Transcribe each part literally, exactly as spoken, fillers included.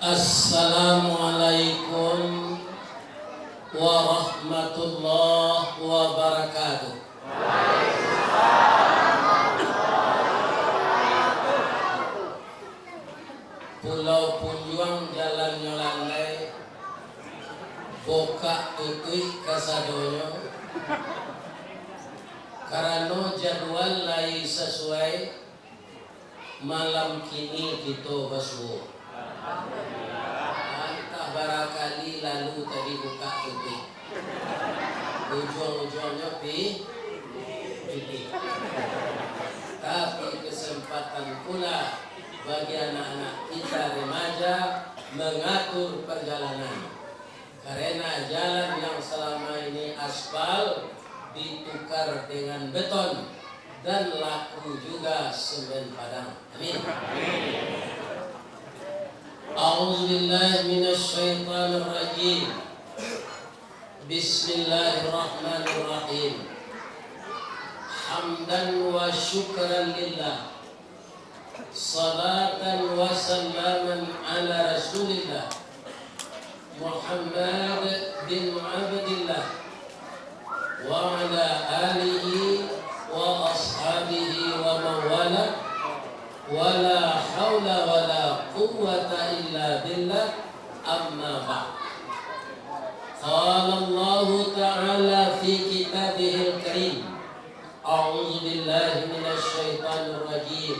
Assalamualaikum warahmatullahi wabarakatuh. Pulau Punjuang jalannyo landai, bukak tutuik kasadonyo, karano jadwal lai sasuai. Malam kini kito basuo. Antah barakali lalu tadi bukak tutuik. Ujuang-ujuangnyo pi-, pitih. Tapi kesempatan pula bagi anak-anak kita remaja mengatur perjalanan. Karena jalan yang selama ini aspal ditukar dengan beton dan laku juga semen Padang. Amin. A'udzubillahi minasyaitonirrajim. Bismillahirrahmanirrahim. Hamdan wa syukran lillah. Salatan wa salaman ala Rasulillah Muhammad bin Abdillah wa ala alihi wa ashabihi wa mawala, wa la haula wa la quwwata illa billah, amma ba'd. Qala Allahu ta'ala fi kitabihil karim, A'udzubillahi minasyaitonirrajim.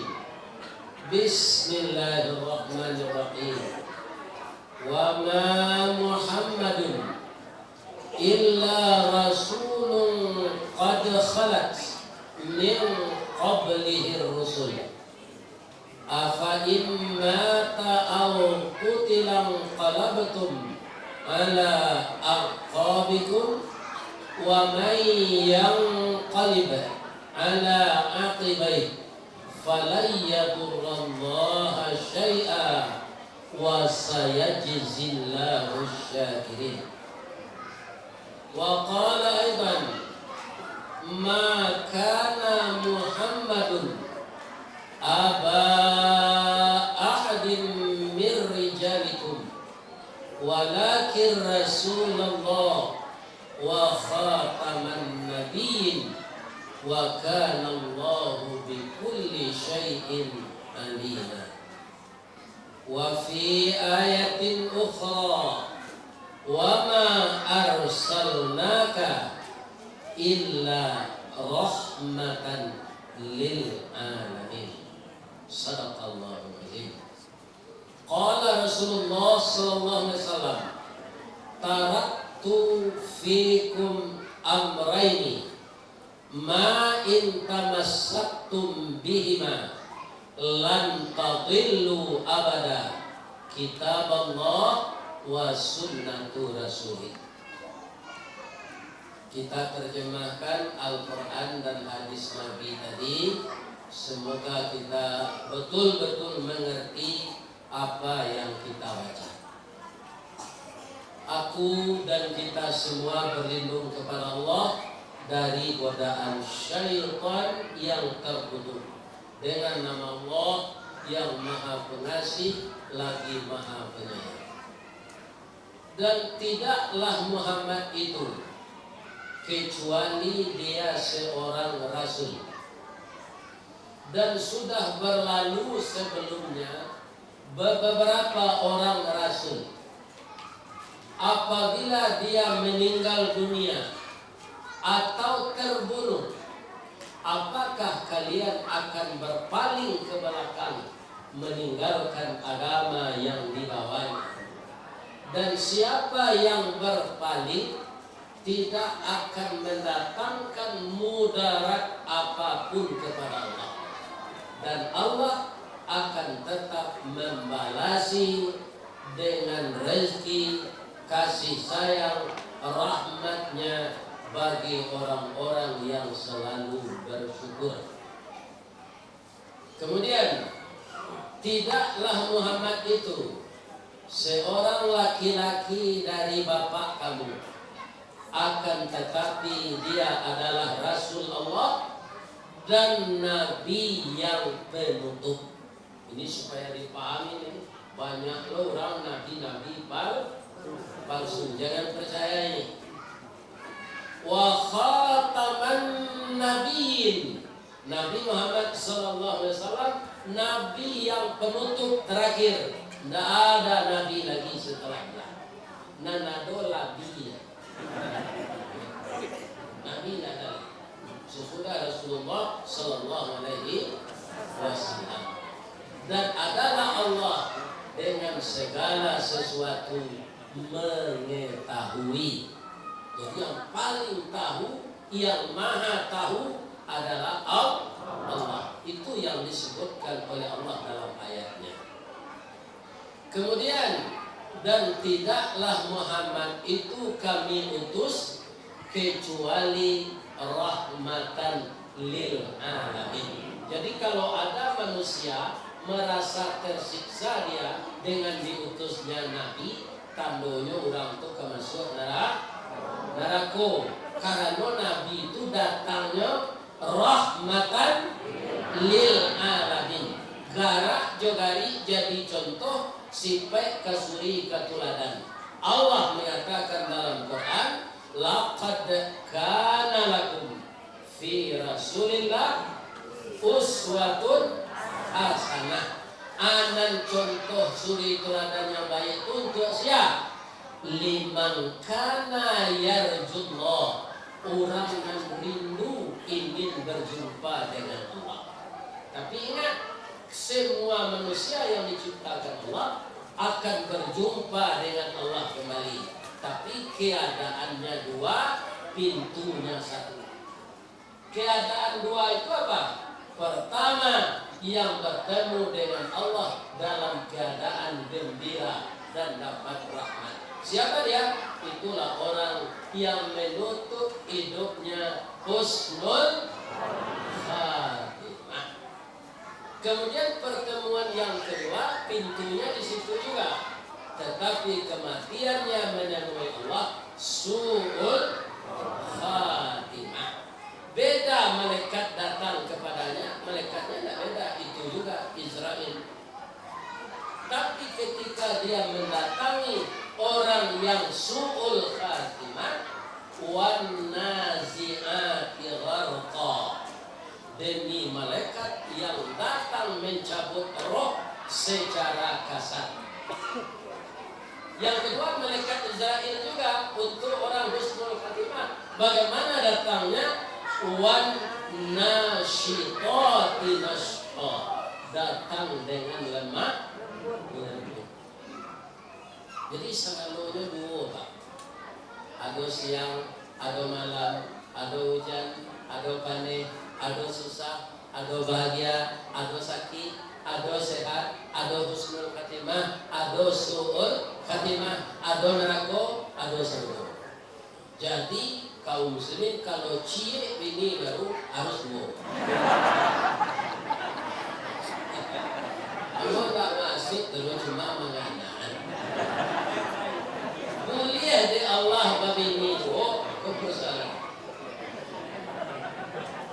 Bismillahirrahmanirrahim. Wa ma Muhammadun illa rasulun qad khalat min qablihir rusul. Afa in mata aw qutila inqalabtum ala a'qabikum, wa may yanqalib ala aqibaihi falan yadurrallaha syai'a, wa sayajzillahu syakirin. Wa qala aidan, ma kana Muhammadun aba ahadin min rijalikum, walakin Rasulullah wa khataman nabiyyin, wa kana Allahu bikulli syai'in alima. Wa fi ayatin ukhra, wa ma arsalnaka illa rahmatan lil alamin. Sadaqallahul azim. Qala Rasulullah sallallahu alaihi wasallam, "Taraktu fikum amraini, ma in tamassaktum bihima lan tadillu abada, kitaballah wa sunnatu rasulih." Kita terjemahkan Al-Quran dan hadis Nabi tadi. Semoga kita betul-betul mengerti apa yang kita baca. Aku dan kita semua berlindung kepada Allah dari godaan syaitan yang terkutuk, dengan nama Allah yang Maha Pengasih lagi Maha Penyayang. Dan tidaklah Muhammad itu kecuali dia seorang rasul. Dan sudah berlalu sebelumnya beberapa orang rasul. Apabila dia meninggal dunia atau terbunuh, apakah kalian akan berpaling ke belakang, meninggalkan agama yang dibawanya? Dan siapa yang berpaling, tidak akan mendatangkan mudarat apapun kepada Allah. Dan Allah akan tetap membalasi dengan rezeki, kasih sayang, rahmatnya bagi orang-orang yang selalu bersyukur. Kemudian, tidaklah Muhammad itu seorang laki-laki dari bapak kamu, akan tetapi dia adalah Rasul Allah dan Nabi yang penutup. Ini supaya dipahami ini. Banyak lo urang nabi-nabi pal-, palsu. Jangan percaya ini. Wa khataman nabiyyin. Nabi Muhammad sallallahu alaihi wasallam, nabi yang penutup terakhir. Ndak ada nabi lagi setelah dia. Nan ado labi. Nabi ndak ada lagi sesudah Rasulullah sallallahu alaihi wasallam. Dan adalah Allah dengan segala sesuatu mengetahui. Jadi, yang paling tahu, yang maha tahu adalah Al-, Allah. Itu yang disebutkan oleh Allah dalam ayatnya. Kemudian, "Dan tidaklah Muhammad itu Kami utus kecuali rahmatan lil alamin." Jadi, kalau ada manusia merasa tersiksa dia dengan diutusnya Nabi, tandonyo urang tu ka masuak nara-, narako. Karano Nabi tu datangnyo rahmatan lil alamin. Garak jo garik jadi contoh, sipaik ka suri ka tuladan. Allah mangatakan dalam Quran, "Laqad kana lakum fi Rasulillah uswatun hasanah." Anan contoh suri tuladan yang baik tu untuak sia? "Liman kana yarjullah," urang nan rindu ingin berjumpa dengan Allah. Tapi ingat, semua manusia yang diciptakan Allah akan berjumpa dengan Allah kembali. Tapi keadaannya dua, pintunya satu. Keadaan dua itu apa? Pertama, yang bertemu dengan Allah dalam keadaan gembira dan dapat rahmat. Siapa dia? Itulah orang yang menutup hidupnya husnul khatimah. Kemudian pertemuan yang kedua, pintunya di situ juga. Tetapi kematiannya menemui Allah, su'ul khatimah. Beda malaikat datang kepadanya, malaikatnya tidak beda, itu juga Israel. Tapi ketika dia mendatangi orang yang su'ul khatimah, wan nazi'ati gharqa, demi malaikat yang datang mencabut roh secara kasar. Yang kedua, malaikat Israel juga untuk orang husnul khatimah. Bagaimana datangnya? Wan nasyitati nasyta, datang dengan lemah lembut. Jadi, sagalonyo duo, Pak. Ado siang, ado malam, ado ujan, ado paneh, ado susah, ado bahagia, ado sakik, ado sehat, ado husnul khatimah, ado su'ul khatimah, ado narako, ado surga. Jadi, kaum muslimin, kalau ciek bini baru, harus duo. Ambo ndak maksud dulu cuma manganaan. Buliah dek Allah babini duo, kok salah.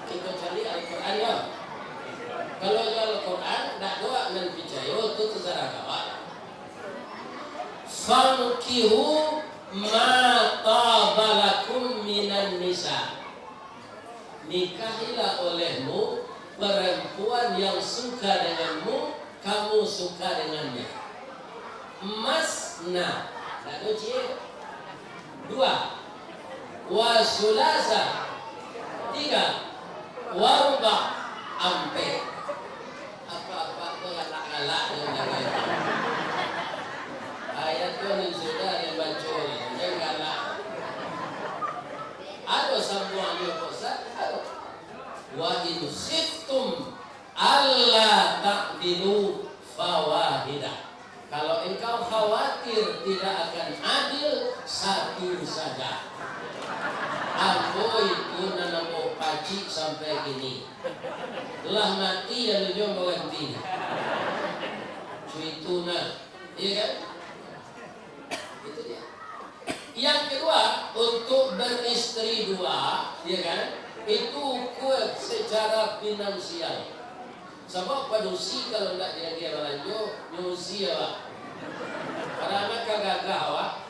Kito cari Al-Quran, yo. Kalau di Al-Quran, ndak doa nan picayo, tu terserah awak. Fankihu ma taba lakum minan nisa. Nikahilah olehmu perempuan yang suka denganmu, kamu suka dengannya. Masna, ndak ado ciek. Dua. Wa sulasa, tiga. Wa ruba, ampek. Apa-apa tu galak-galak yang jaga itu. Ayat tu ni sudah dibaca ni, jangan galak. Ado sambuangnyo, Pak Ustaz? Ado. Wa in khiftum alla ta'dilu fawahidah. Kalau engkau khawatir tidak akan adil, satu saja. Ambo itu nan ambo pacik sampai kini. Lah mati, alunyo baganti. Cuitu nah. Iya kan? Itu dia. Yang kedua, untuk beristri dua, ya kan? Itu kuat secara finansial. Sabab padusi kalau ndak diagiah balanjo, nyo usia, Pak. Ka awak,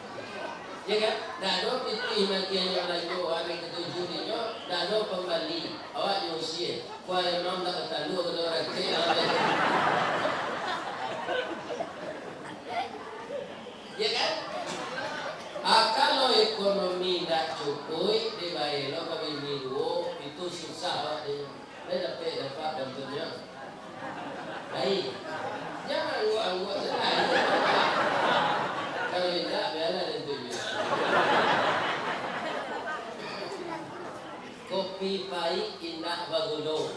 ya kan? Ndak ado pitih mati inyo balanjo, hari katujuah inyo ndak ado pambali, awak nyo usie. Kuah ayam ndak batalua, kado ratik, ya kan? Ah, kalau ekonomi ndak cukuik, dibayar lo ka bini duo, itu susah awak tu. Lai dapek, dapat bantuaknyo. Baik. Jan angguk-angguk se lah. Kalau indak, bialah den tunjuak. Kopi paik indak bagulo,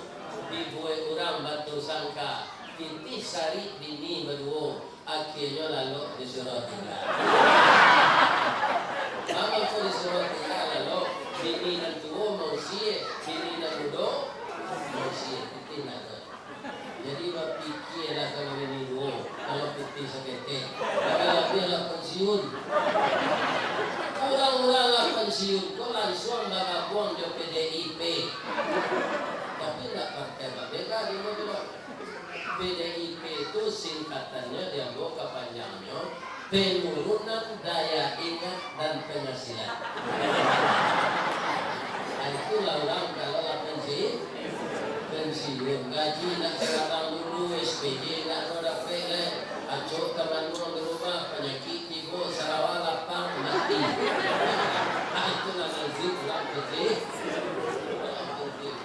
dibuek urang batu sangka, pitih sarik bini baduo, Akhianyo lalok disuruah tingga. Mangko disuruah tingga lalok, bini nan tuo mausie, bini nan mudo mausie, pitih nak tu. Jadi bapikialah kalau bini duo, kalau pitih saketek. Labiah-labiah lah pensiun. Urang-urang lah pensiun ko lansuang bagabuang jo P D I P. Tapi ndak partai babeda di mudo. P D I P tu singkatannyo, di ambo kapanjangnyo, penurunan daya ingat dan penghasilan. Ah, itulah urang kalau lah pensi-, pensiun. Gaji ndak sakarang dulu, S P J ndak ado dapek lai. Acok tamanuang di rumah, panyakik tibo, sarawa lapang, mati. Ah, itulah nasib urang pensi-, urang pensiun.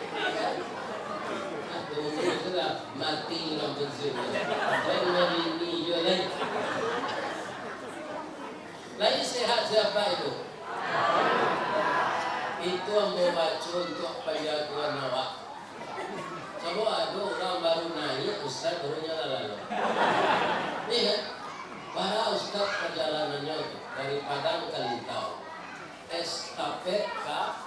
Tunggu sudah, mati urang pensiun. Jan babini juo lai. Lai sehat sia itu? Itu ambo baco untuak panjagoan awak. Sabab ado urang baru naiak, ustaz, baru nyo lah lalok. Iyo kan? Para ustaz pajalanannyo tu dari Padang ka Lintau. Estafet ka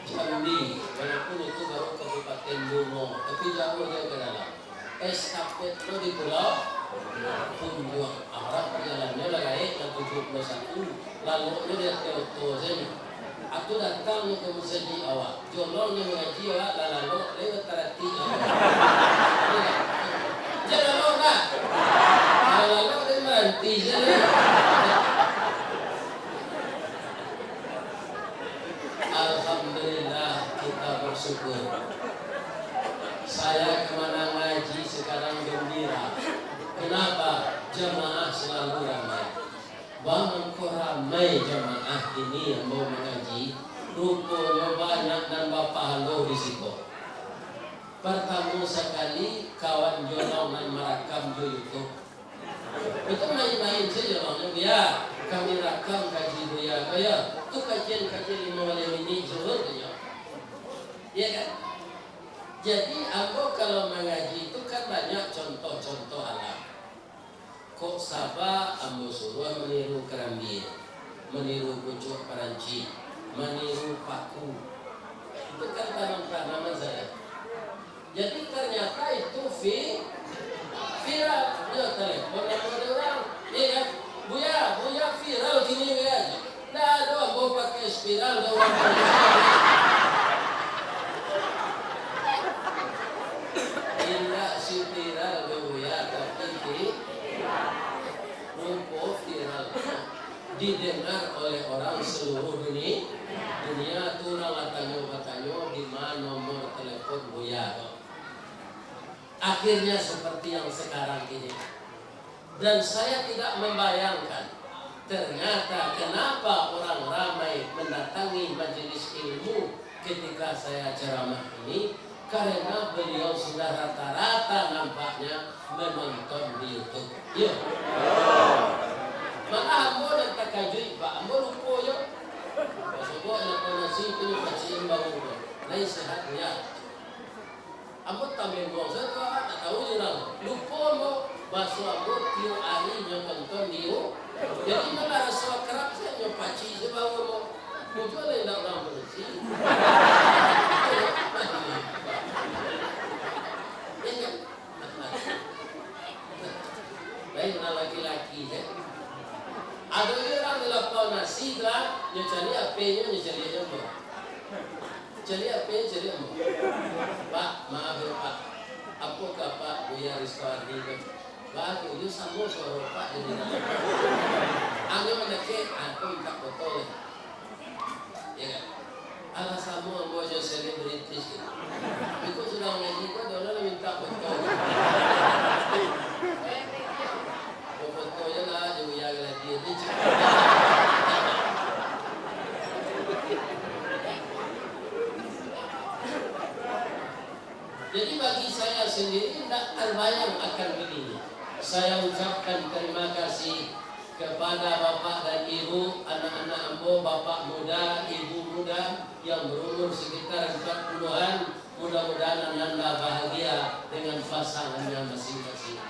Jambi, walaupun itu baru Kabupaten Bungo, tapi jauah juo ka dalam. Estafet tu di Pulau Punjuang. Arah jalannyo lah gaek, lah tujuah puluah satu, laloknyo di ateh oto sajo. Atu datang ka musajik awak. Jolong jo mangaji awak, lah lalok, lai bataratik awak. Jan lalok dah. Lah lalok, lai baranti sajo. Alhamdulillah, kita bersyukur. Saya kemana ngaji sekarang gembira. Kenapa? Jamaah selalu ramai. Bang, kok ramai jamaah ini ambo mangaji, ruponyo banyak nan bapahalo di siko. Partamo sakali, kawan Jolong nan marakam jo YouTube. Itu main-main sajo, Bang, Buya. Kami rakam kaji Buya ko, yo. Tu kajian-kajian limo baleh minik zuhur tu, yo. Iya kan? Jadi, ambo kalau mangaji tu kan banyak contoh-contoh alam. Kok Sabah ambo suruah maniru karambia, maniru pucuak parancik, maniru paku. Itu kan tanam-tanaman sajo. Jadi, ternyata itu vi-, viral. Yo, telepon ambo dek urang. Iya kan? "Buya, Buya viral kini, Buya." Ndak ado ambo pakai spiral, ado urang pakai spiral. Indak spiral doh, Buya, tapi vi-, rupo viral. Didengar oleh orang seluruh duni-, dunia, tu urang lah tanyo batanyo, "Di ma nomor telepon Buya tu?" Akhirnya seperti yang sekarang ini. Dan saya tidak membayangkan, ternyata kenapa orang ramai mendatangi majelis ilmu ketika saya ceramah ini, karena beliau sudah rata-rata nampaknya menonton di YouTube. Yo. Malah ambo nan takajuik, Pak, ambo lupo yo. Coba nak nasi tu pacik baru tu. Lai sehat, ya. Ambo tamembuang sajo tu, awak tak tahu je urang. Lupo ambo, baso ambo tiok ari nyo tonton di U. Jadi, malah raso akrab sajo, pacik sajo bahu ambo. Mujua lah indak urang padusi. Ya kan? Lain urang laki-laki, kan? Ado juo urang di lapau nasi tu, ah, nyo caliak H P-nyo, nyo caliak nyo ambo. Caliak H P, caliak ambo. "Pak, maaf yo, Pak. Apokoh Pak Buya Risto Ardi ko?" Baru tu samo suaro Pak jadi. Ambo mandakek, ah, ko mintak foto lah. Ya kan? Alah samo ambo jo selebritis gitu. Iko sudah ngaji ko, ado urang mintak foto. Ambo foto je lah, jo Buya Gladi ni. Jadi, bagi saya sendiri, indak terbayang akan begini. Saya ucapkan terima kasih kepada bapak dan ibu, anak-anak ambo, bapak muda, ibu muda yang berumur sekitar empat puluhan. Mudah-mudahan ananda bahagia dengan pasangannya masing-masing.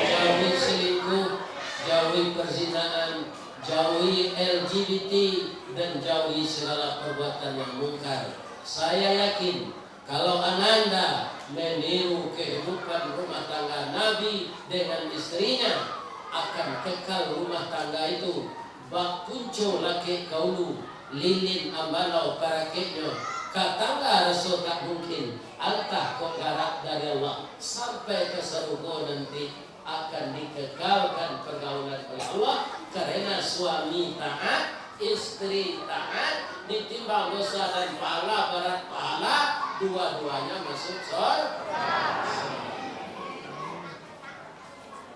Jauhi selingkuh, jauhi perzinaan, jauhi L G B T, dan jauhi segala perbuatan yang mungkar. Saya yakin, kalau ananda meniru kehidupan rumah tangga Nabi dengan istrinya, akan kekal rumah tangga itu, bak punco lakek ka ulu, lilin ambalau parakeknyo, ka tangga raso tak mungkin, antah kok garak dari Allah, sampai ka sarugo nanti, akan dikekalkan pergaulan oleh Allah, karena suami taat, istri taat, ditimbang dosa dan pahala, barat pahala, dua-duanya masuk surga.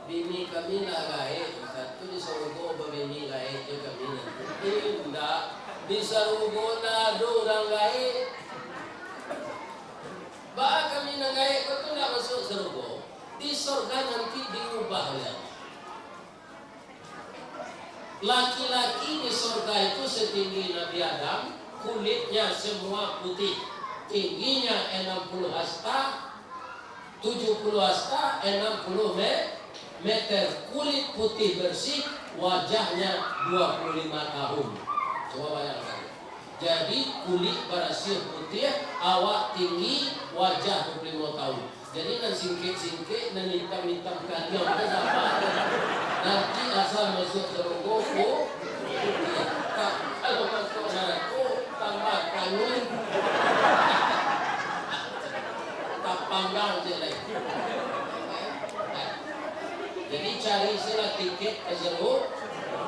Bini kami lah gaek, Ustaz, tu di sarugo babini gaek jo kami nanti. Indak, di sarugo ndak ado urang gaek. Baa kami nan gaek ko tu ndak masuk sarugo? Di sorga nanti diubah oleh Allah. Laki-laki di sorga itu setinggi Nabi Adam, kulitnya semua putih, tingginya enam puluh hasta, tujuh puluh hasta, enam puluh me-, meter, kulit putih bersih, wajahnya dua puluh lima tahun. Coba bayangkan. Jadi, kulit barasiah putiah, awak tinggi, wajah dua puluh lima tahun. Jadi, nan singkek-singkek, nan itam-itam kaliang tu sapa? Nanti asal masuk sarugo, pu-, putiah. Ta-, kalau masuk narako, tambah kanun. Tapanggang je lai. Jadi, cari silah tiket ke saru-,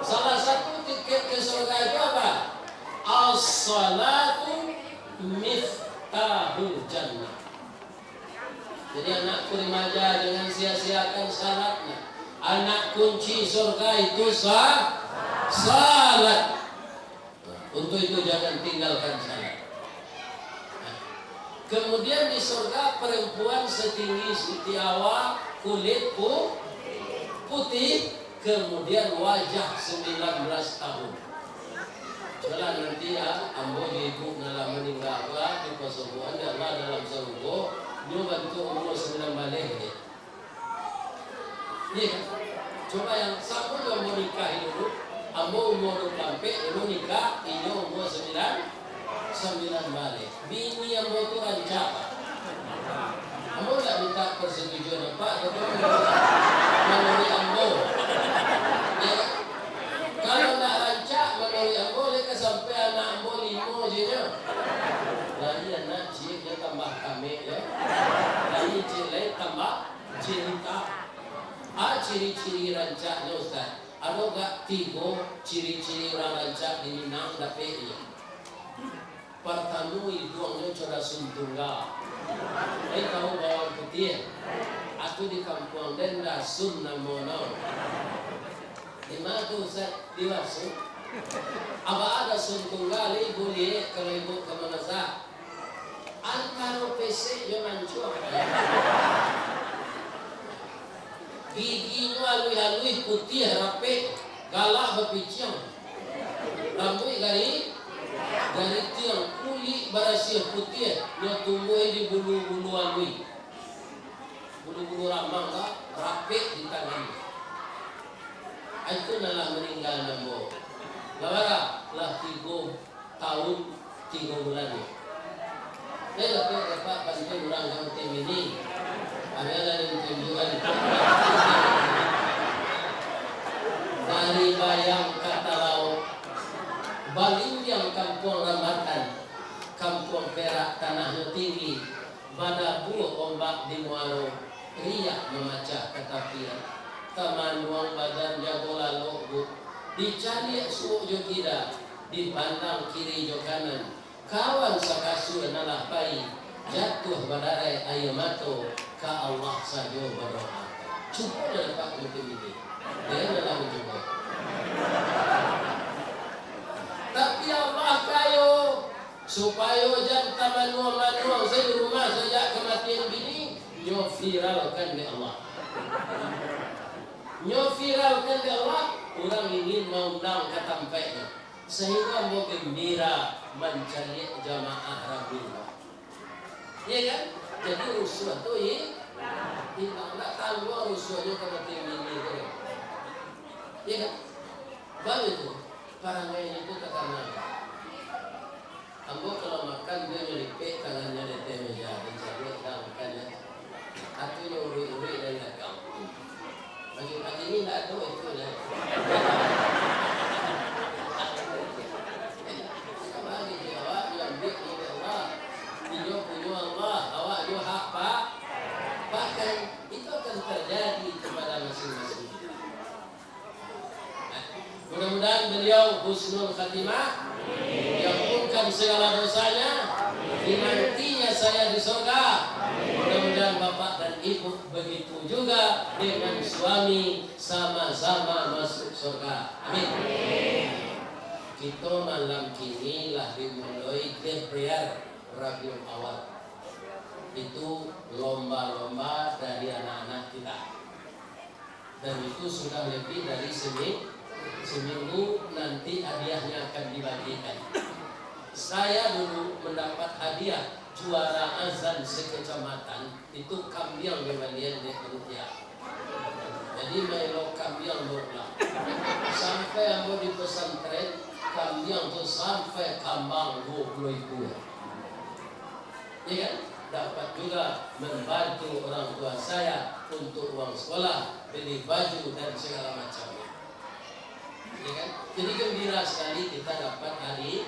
salah satu tiket ke surga itu apa? As-salatu miftahul jannah. Jadi, anakku remaja, jangan sia-siakan salatnya. Anak kunci surga itu sa-, salat. Untuk itu, jangan tinggalkan salat. Nah, kemudian di surga, perempuan setinggi Siti Hawa, kulit pu-, putih, kemudian wajah sembilan belas tahun. Itulah nanti, ya, ambo jo ibu nan lah maningga tu, ya, dipasogoan dek Allah dalam sarugo, nyo bantuak umur sambilan baleh, ya. Iya kan? Coba yang samo jo ambo nikahi dulu, ambo umur dua puluh ampek, dulu nikah, inyo umur sambilan, sambilan baleh. Bini ambo tu rancak, Pak. Ambo ndak minta persetujuan Apak, tapi manuruik ambo. Ya kan? Kalau ndak rancak, manuruik ambo, lai ka sampai anak ambo limo je nyo. Lai anak ciek nyo tambah kamek, ya. Lai ciek lai tambah ciek hitam. A, ciri-ciri rancaknyo, Ustaz. Ado gak tigo ciri-ciri urang rancak di Minang dapek inyo? Partamo, iduangnyo co dasun tungga. Eh, tahu bawang putiah? Atau di kampuang den dasun namo no. Di ma tu, Ustaz? Di Waso. Aba dasun tungga, lai buliah kalau ibu ka manasah. Antaro pesek jo mancuang. Giginyo aluih-aluih, putiah, rapek, galak bapiciang. Rambuik gari-, garitiang, kulik barasiah putiah, nyo tumbuah di bulu-bulu aluih. Bulu-bulu ramang lah, rapek di tangan. Itu nan lah maningga namo. Lah bara? Lah tigo tahun tigo bulan ni. Eh, dapat, dapat bantuan urang ka Kota Mini. Adalah di tunjukan. Dari Bayang ka Talaut, balindiang kampuang Rambatan, kampuang Perak tanahnyo tinggi, badabuah ombak di muaro, riak mamacah ka tapian. Tamanuang badan jago lalok, Bu. Dicaliak suok jo kida, dipandang kiri jo kanan. Kawan sakasua nan lah pai, jatuah badarai aia mato, ka Allah sajo badoa. Cubolah dapek mimpi-mimpi. Janganlah mancubo. Tapi Allah kayo, supayo jan tamanuang-manuang sajo di rumah sajak kamatian bini, nyo viralkan dek Allah. Nyo viralkan dek Allah, urang ingin maundang ka tampaiknyo. Sahinggo ambo gambira mancaliak jamaah rami. Iya kan? Jadi rusuah tu i-, ilang. Ndak tangguang rusuahnyo ka mati bini tu. Iya kan? Baru itu, parangainyo tu takanang. Ambo kalau makan, dia nyelipik tangannyo di ateh meja, dicaliak dah makan, ya. Atunyo uruik-uruik dari balakang. Pagi-pagi ni ndak ado itu, ya. Sama aja, awak diambiak oleh Allah. Inyo punyo Allah, awak nyo hak pa-, pakai. Itu akan terjadi kepada masing-masing. Mudah-mudahan beliau husnul khatimah, diampunkan segala dosanya, dinantinya saya di surga. Mudah-mudahan bapak dan ibu begitu juga dengan suami, sama-sama masuk surga. Amin. Kito malam kini lah dimuloi Debriar Rabiul Awal. Itu lomba-lomba dari anak-anak kita. Dan itu sudah lebih dari semi-, seminggu, nanti hadiahnya akan dibagikan. Saya dulu mendapat hadiah juara azan sekecamatan, itu kambiang dibalian dek panitia. Jadi, maelo kambiang baru lah. Sampai ambo di pesantren, kambiang tu sampai kambang dua puluh ekor. Ya kan? Dapat juga membantu orang tua saya untuk uang sekolah, beli baju dan segala macamnya. Ya kan? Jadi gembira sekali kita dapat hadi-,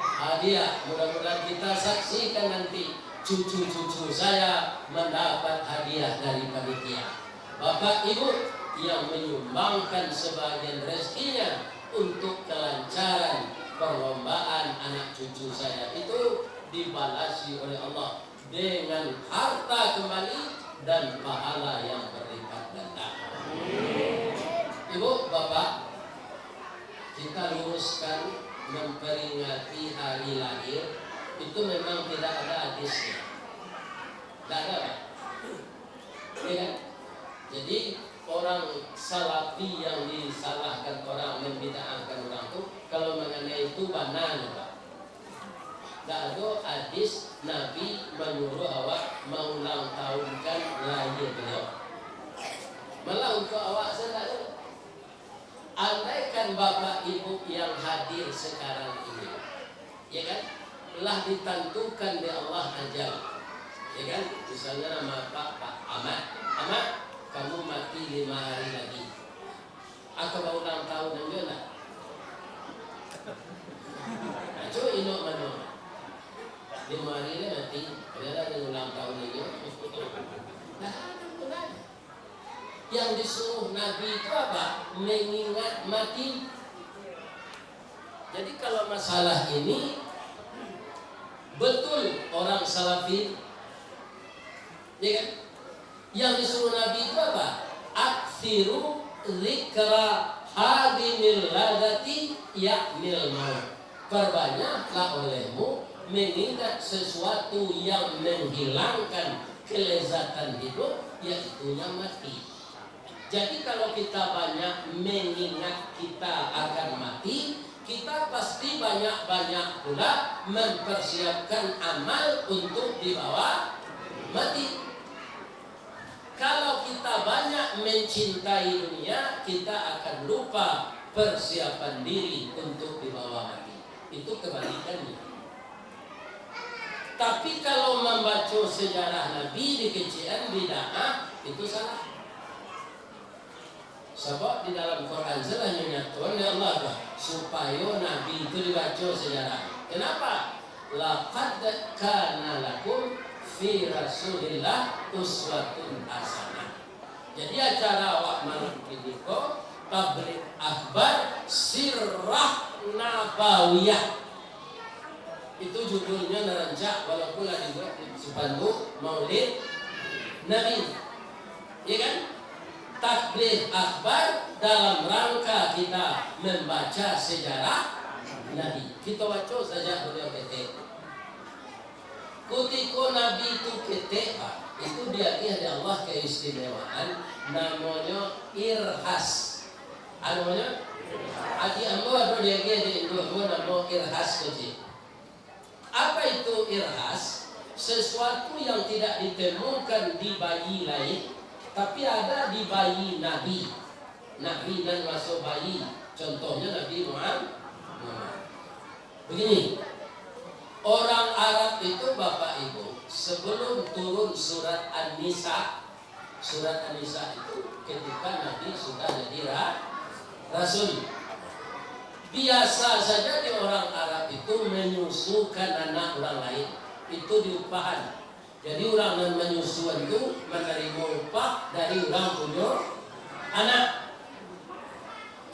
hadiah. Mudah-mudahan kita saksikan nanti cucu-cucu saya mendapat hadiah dari panitia. Bapak Ibu yang menyumbangkan sebagian rezekinya untuk kelancaran perlombaan anak cucu saya itu dibalasi oleh Allah dengan harta kembali dan pahala yang berlipat ganda. Ibu, Bapak, kita luruskan memperingati hari lahir itu memang tidak ada hadisnya. Tidak ada, Pak. Ya kan? Jadi, orang salafi yang disalahkan orang, membid'ahkan orang tu, kalau mengenai itu bana, Pak. Ndak ado hadis Nabi manyuruah awak maulang tahunkan lahia baliau. Malah untuak awak sajo ndak ado. Andaikan bapak ibu yang hadir sekarang ini, ya kan, lah ditantukan dek Allah ajal, ya kan, misalnya nama apak, Pak Ahmad, Ahmad, kamu mati lima hari lagi. Aka baulang tahun nan juo lah. Aco inok mano. Limo ari lah mati, padahal ado ulang tahun inyo. Nah, ado gunonyo. Yang disuruh Nabi itu apa? Mengingat mati. Jadi kalau masalah ini, betul orang salafi, ya kan? Yang disuruh Nabi itu apa? "Aksiru zikra hadimil ladati yaknil maut." Perbanyaklah olehmu mengingat sesuatu yang menghilangkan kelezatan hidup, yaitunya mati. Jadi kalau kita banyak mengingat kita akan mati, kita pasti banyak-banyak pula mempersiapkan amal untuk dibawa mati. Kalau kita banyak mencintai dunia, kita akan lupa persiapan diri untuk dibawa mati. Itu kebalikannya. Tapi kalau mambaco sejarah Nabi dikecekan bid'ah, itu salah. Sabab di dalam Quran se lah nyo nyatoan dek Allah tu, supayo Nabi tu dibaco sejarah. Kenapa? "Laqad kana lakum fi Rasulillah uswatun hasanah." Jadi acara awak malam Tabligh Akbar Sirah Nabawiyah. Itu judulnyo nan rancak, walaupun lah dibuek di spanduk Maulid Nabi. Ya kan? Tabligh Akbar dalam rangka kita membaca sejarah Nabi. Kita baca saja beliau ketek. Kutiko Nabi tu ketek, Pak, itu diagiah dek Allah keistimewaan, namonyo irhas. Namonyo? Ati ambo ado diagiah dek induak ambo namo irhas tu, cik. Apa itu irhas? Sesuatu yang tidak ditemukan di bayi lain, tapi ada di bayi Nabi. Nabi nan maso bayi, contohnyo Nabi Muham-, Muhammad. Begini, orang Arab itu, Bapak Ibu, sebelum turun surat An-Nisa, surat An-Nisa itu ketika Nabi sudah jadi ra-, rasul. Biasa saja di orang Arab itu menyusukan anak orang lain, itu diupahan. Jadi, urang nan manyusuan tu manarimo upah dari urang punyo anak.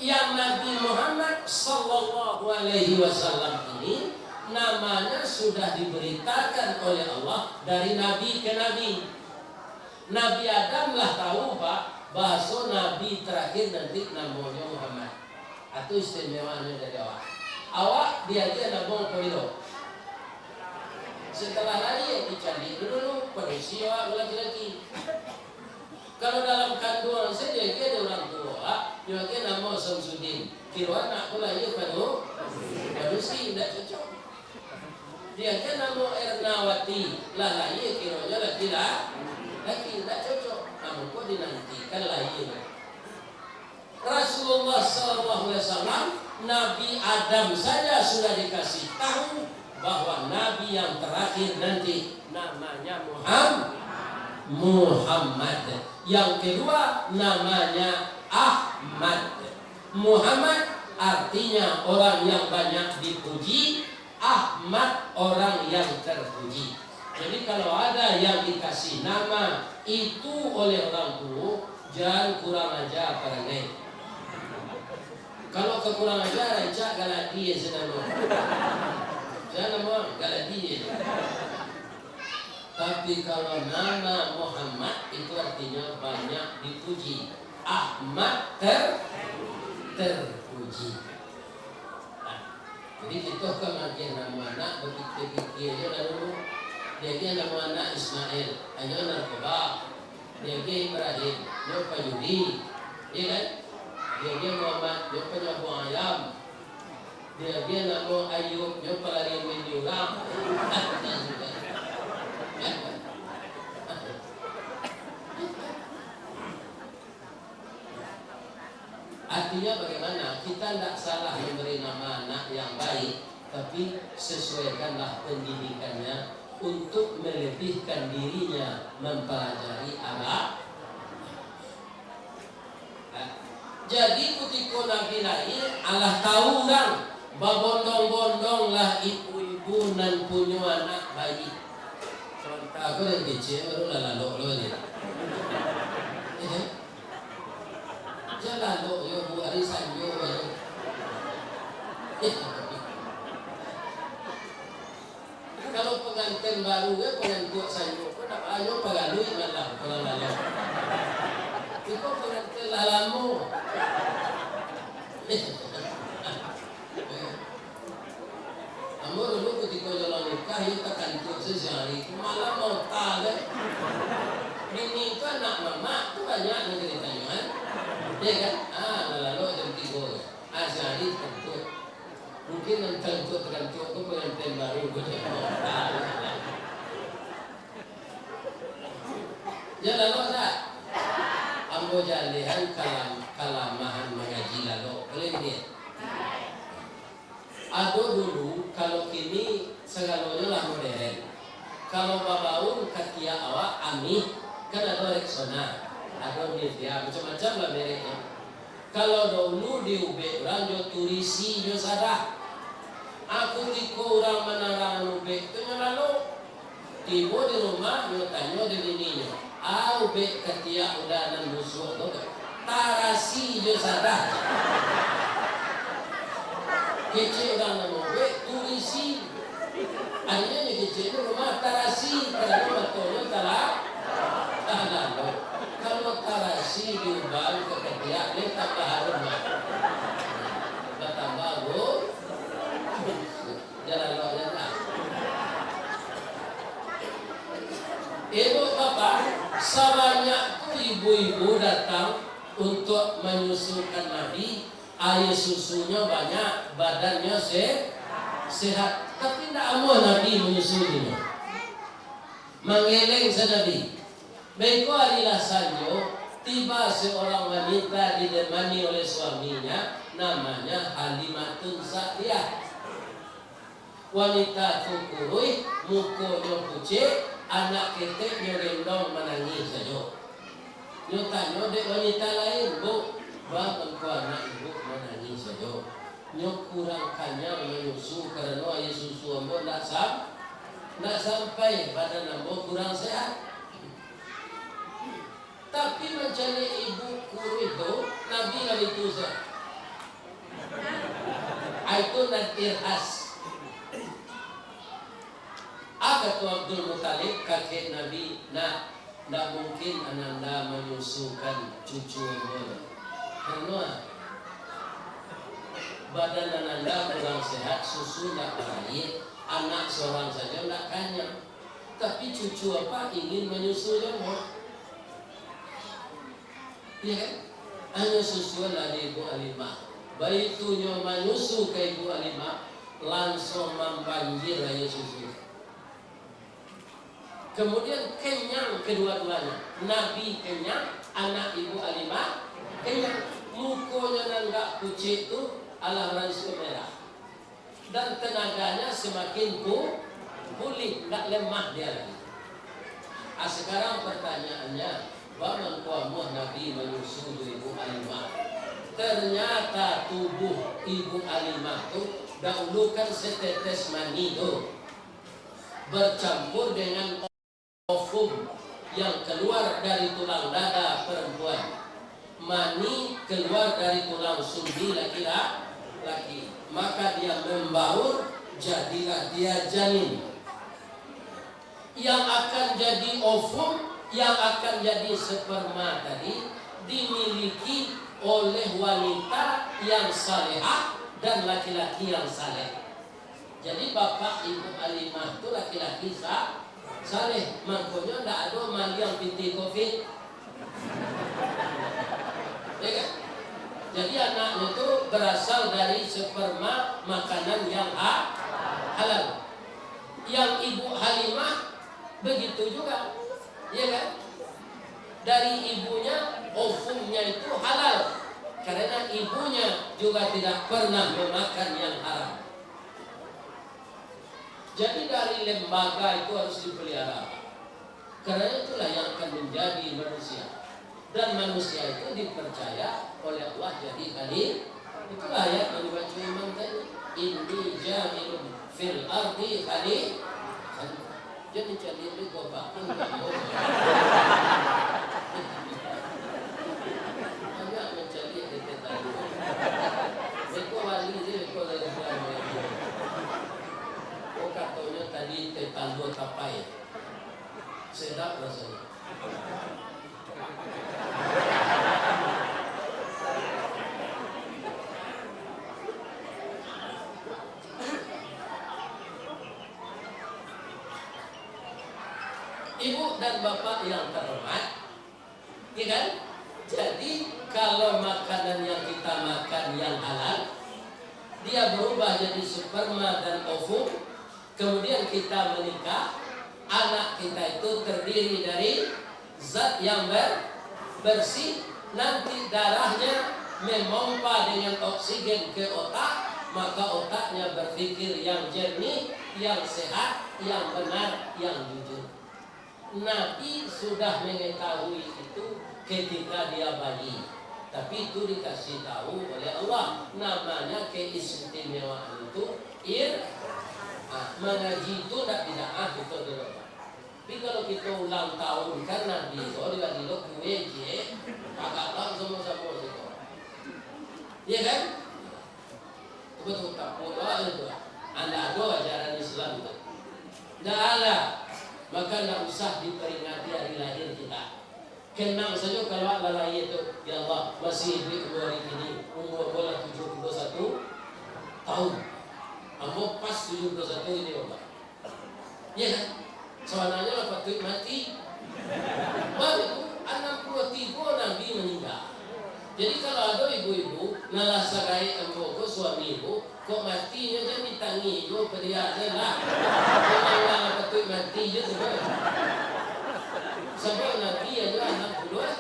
Yang Nabi Muhammad sallallahu alaihi wasallam ini, namanya sudah diberitakan oleh Allah dari nabi ke nabi. Nabi Adam lah tahu, Pak, bahaso nabi terakhir nanti namonyo Muhammad. Atu istimewanyo dari awak. Awak diagiah namo pabilo? Setelah lahia, dicaliak dulu, padusi awak ko laki-laki. Kalau dalam kanduang sajo, diagiah dek urang tuo awak, diagiah namo Samsudin. Kiro anak ko lahia padu-, padusi, indak cocok. Diagiah namo Ernawati, lah lahia kironyo laki-la-, laki, indak cocok. Namo ko dinantikan lahia. Rasulullah sallallahu alaihi wasallam, Nabi Adam saja sudah dikasih tahu bahwa Nabi yang terakhir nanti namanya Muham-, Muhammad. Yang kedua namanya Ahmad. Muhammad artinya orang yang banyak dipuji, Ahmad orang yang terpuji. Jadi, kalau ada yang dikasih nama itu oleh orang tuo, jan kurang aja parangai. Kalau ka kurang aja, rancak galadi se namo. Jan namo galadi se. Tapi kalau nama Muhammad, itu artinya banyak dipuji. Ahmad ter-, terpuji. Nah, jadi kito kan maagiah namo anak, bapikia-pikia jo lah dulu. Diagiah namo anak Ismail, ayo narkoba. Diagiah Ibrahim, nyo pajudi. Iyo kan? Diagiah Muhammad, nyo panyabuang ayam. Diagiah namo Ayub, nyo palari main di urang. Artinya bagaimana? Kita ndak salah memberi nama anak yang baik, tapi sesuaikanlah pendidikannya untuk melebihkan dirinya mempelajari agama. Jadi, kutiko Nabi lahia, alah tahu urang, babondong-bondonglah ibu-ibu nan punyo anak bayi. Sabanta ko nan kecek baru lah lalok lo je. Eh, jan lalok yo, Bu, ari sanjo baru. Eh. Kalau panganten baru, eh, pangantuak sanjo ko, ndak banyak pagaduik malam, kalau malam. Iko panganten lah lamo. Ambo dulu kutiko jalan nikah, iyo takantuak se siang hari. Malam mau ta, eh. Bini tu anak mamak tu banyak nan ditanyo, kan? Iyo kan? Ah, lah lalok jam tigo. Ah, siang hari takantuak. Mungkin nan takantuak-takantuak ko panganten baru ko. Jan lalok, Sa. Ambo jaleh an kalam-, kalamahan mangaji lalok. Buliah, buliah? Ado dulu, kalau kini sagalonyo lah moderen. Kalau babaun katiak awak Amih, kan ado Rexona, ado Nivea, macam-macam lah mereknyo. Kalau daulu diubek urang jo turisi jo sadah. Aku tiko urang manarang ubek tu nyo lalu. Tibo di rumah, nyo tanyo di bininyo, "Ah, ubek katiak uda nan busuak tu, tarasi Yo sadar. Kecek urang nan mobek, turisi. Akhirnyo nyo kecek tu rumah tarasi, karano matonyo talah, talalok. Kalau tarasi diubah ka katiak, dia tambah harum, Mak. Batambah, Bu. Jalan lo, jalan. Ibu bapak, sabanyak tu ibu-ibu datang untuak manyusukan Nabi, aia susunyo banyak, badannyo se-, sehat. Tapi ndak amuah Nabi manyusuinnyo. Manggeleng se Nabi. Baiko ari lah sanjo, tiba seorang wanita ditemani oleh suaminya, namanya Halimatun Sa'diyah. Wanita tu kuruih, mukonyo pucek, anak keteknyo gendong manangih sajo. Nyo tanyo dek wanita lain, "Bu, baa mangko anak ibu manangih sajo? Nyo kurang kanyang manyusu, karano aia susu ambo ndak sam-, ndak sampai, badan ambo kurang sehat." Tapi mancaliak ibu kuruih tu, Nabi lah itu sajo. Ai tu nan irhas. Ah, kato Abdul Muthalib, kakek Nabi, "Nak, ndak mungkin ananda manyusukan cucu ambo, karano badan ananda kurang sehat, susu ndak baraia, anak sorang sajo ndak kanyang. Tapi cucu apak ingin manyusu juo." Iya kan? Hanyo susuan lah di Ibu Halimah. Baitu nyo manyusu ka Ibu Halimah, lansuang mambanjir aia susu. Kemudian kenyang kedua-duanya. Nabi kenyang, anak Ibu Halimah kenyang. Mukonyo nan agak pucek tu alah lansuang merah. Dan tenaganya semakin pu-, pulih, ndak lemah dia lagi. Ah, sekarang pertanyaannya, baa mangko amuah Nabi manyusu jo Ibu Halimah? Ternyata tubuh Ibu Halimah tu dahulu kan setetes mani tu bercampur dengan ofum yang keluar dari tulang dada perempuan. Mani keluar dari tulang sulbi laki-laki. Maka dia membaur, jadilah dia janin. Yang akan jadi ofum, yang akan jadi sperma tadi dimiliki oleh wanita yang salehah dan laki-laki yang saleh. Jadi, bapak Ibu Halimah tu laki-laki sa-, saleh, mangkonyo ndak ado maliang pitih covid. Ya kan? Jadi, anaknyo tu berasal dari sperma makanan yang ha-, halal. Yang Ibu Halimah begitu juga, ya kan? Dari ibunya, ofumnya itu halal, karena ibunya juga tidak pernah memakan yang haram. Jadi, dari lembaga itu harus dipelihara. Karena itulah yang akan menjadi manusia. Dan manusia itu dipercaya oleh Allah jadi khali-, itulah ayat yang dibaca imam tadi. "Inni ja'ilun fil ardi khali-," khali-, jadi jadi di kota pun. Banyak mencari di kota. Beko wali je, beko dari Tuhan. Oh, katonyo tadi teh talua tapai. Sedap rasanya. Ibu dan bapak yang terhormat, ya kan? Jadi, kalau makanan yang kita makan yang halal, dia berubah jadi sperma dan ovum, kemudian kita menikah, anak kita itu terdiri dari zat yang ber-, bersih, nanti darahnya memompa dengan oksigen ke otak, maka otaknya berpikir yang jernih, yang sehat, yang benar, yang jujur. Nabi sudah mengetahui itu ketika dia bayi. Tapi itu dikasih tahu oleh Allah. Namanya keistimewaan itu ir-, ah, mangaji itu ndak bid'ah, ah, itu dulu. Tapi kalau kita ulang tahun kan Nabi itu dibagi lo kue je, agak tak sama-sama siko. Iya kan? Itu betul, tak boleh itu. Anda ada ajaran Islam itu. Ndak ada. Maka ndak usah diperingati hari lahir kita. Kenang sajo kalau lah lahir tu, "Ya Allah, masih iduik ambo hari kini, umur ambo lah tujuah puluah satu tahun. Ambo pas tujuah puluah satu ini, Allah." Iya kan? Sabananyo lah patuik mati. Baru tu, anam puluah tigo Nabi maningga. Jadi, kalau ado ibu-ibu, nan lah sagaek ambo ko, suami ibu, kok mati nyo jan ditangih juo padiak se lah. Memang lah patuik mati je tu, kan? Sabab Nabi ajo anam puluah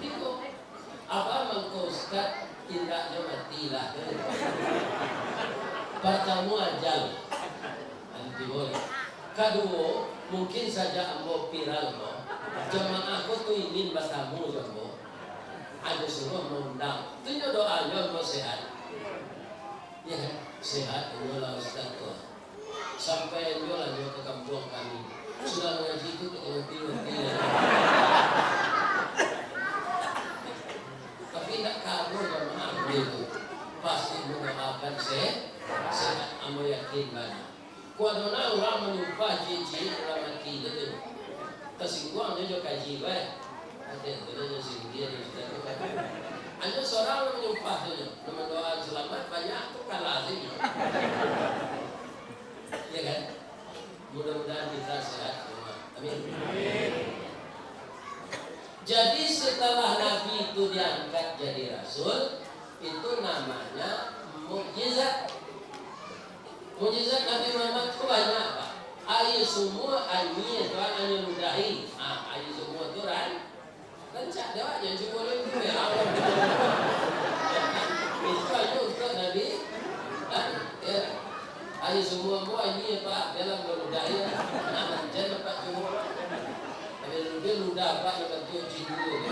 tigo. Apo mangko ustaz, indaknyo mati lah. Partamo ajal. Nanti boleh. Kaduo, mungkin sajak ambo viral ko, jamaah ko tu ingin batamu jo ambo. Ajo suruah maundang. Tu nyo doanyo ambo sehat. Ya kan? Sehat, inyolah ustaz tu. Sampai inyolah nyo ka kampuang kami. Sudah mangaji tu, tak ngerti-ngerti lah. Tapi ndak karo jamaah baitu. Pasti mendoakan se-, sehat, ambo yakin bana. Kok ado nan urang manyumpah ciek-ciek urang mati tu, tu. Tasingguang jo, jo kaji, bae. Ado tu, jo singgia, jo ustaz tu. Hanyo surang nan manyumpah tu, jo. Nan mandoakan salamat, banyak tu kalah sajo. Ya kan? Mudah-mudahan kita sehat semua. Amin. Jadi, setelah Nabi itu diangkat jadi rasul, itu namanya mukjizat. Mukjizat Nabi Muhammad tu banyak, Pak. Aia sumua anyia tu hanyo ludahi. Ha, aia sumua tu ran-, rancak dek awak, jan cubo lun tu, ya Allah. Itu hanyo untuak Nabi, ha, ya. Aia sumua ambo anyia, Pak, dalam ludahi, ya. Ha, jan dapat cubo. Tapi ludahi ludah, Pak, nan bantuak cindua, ya.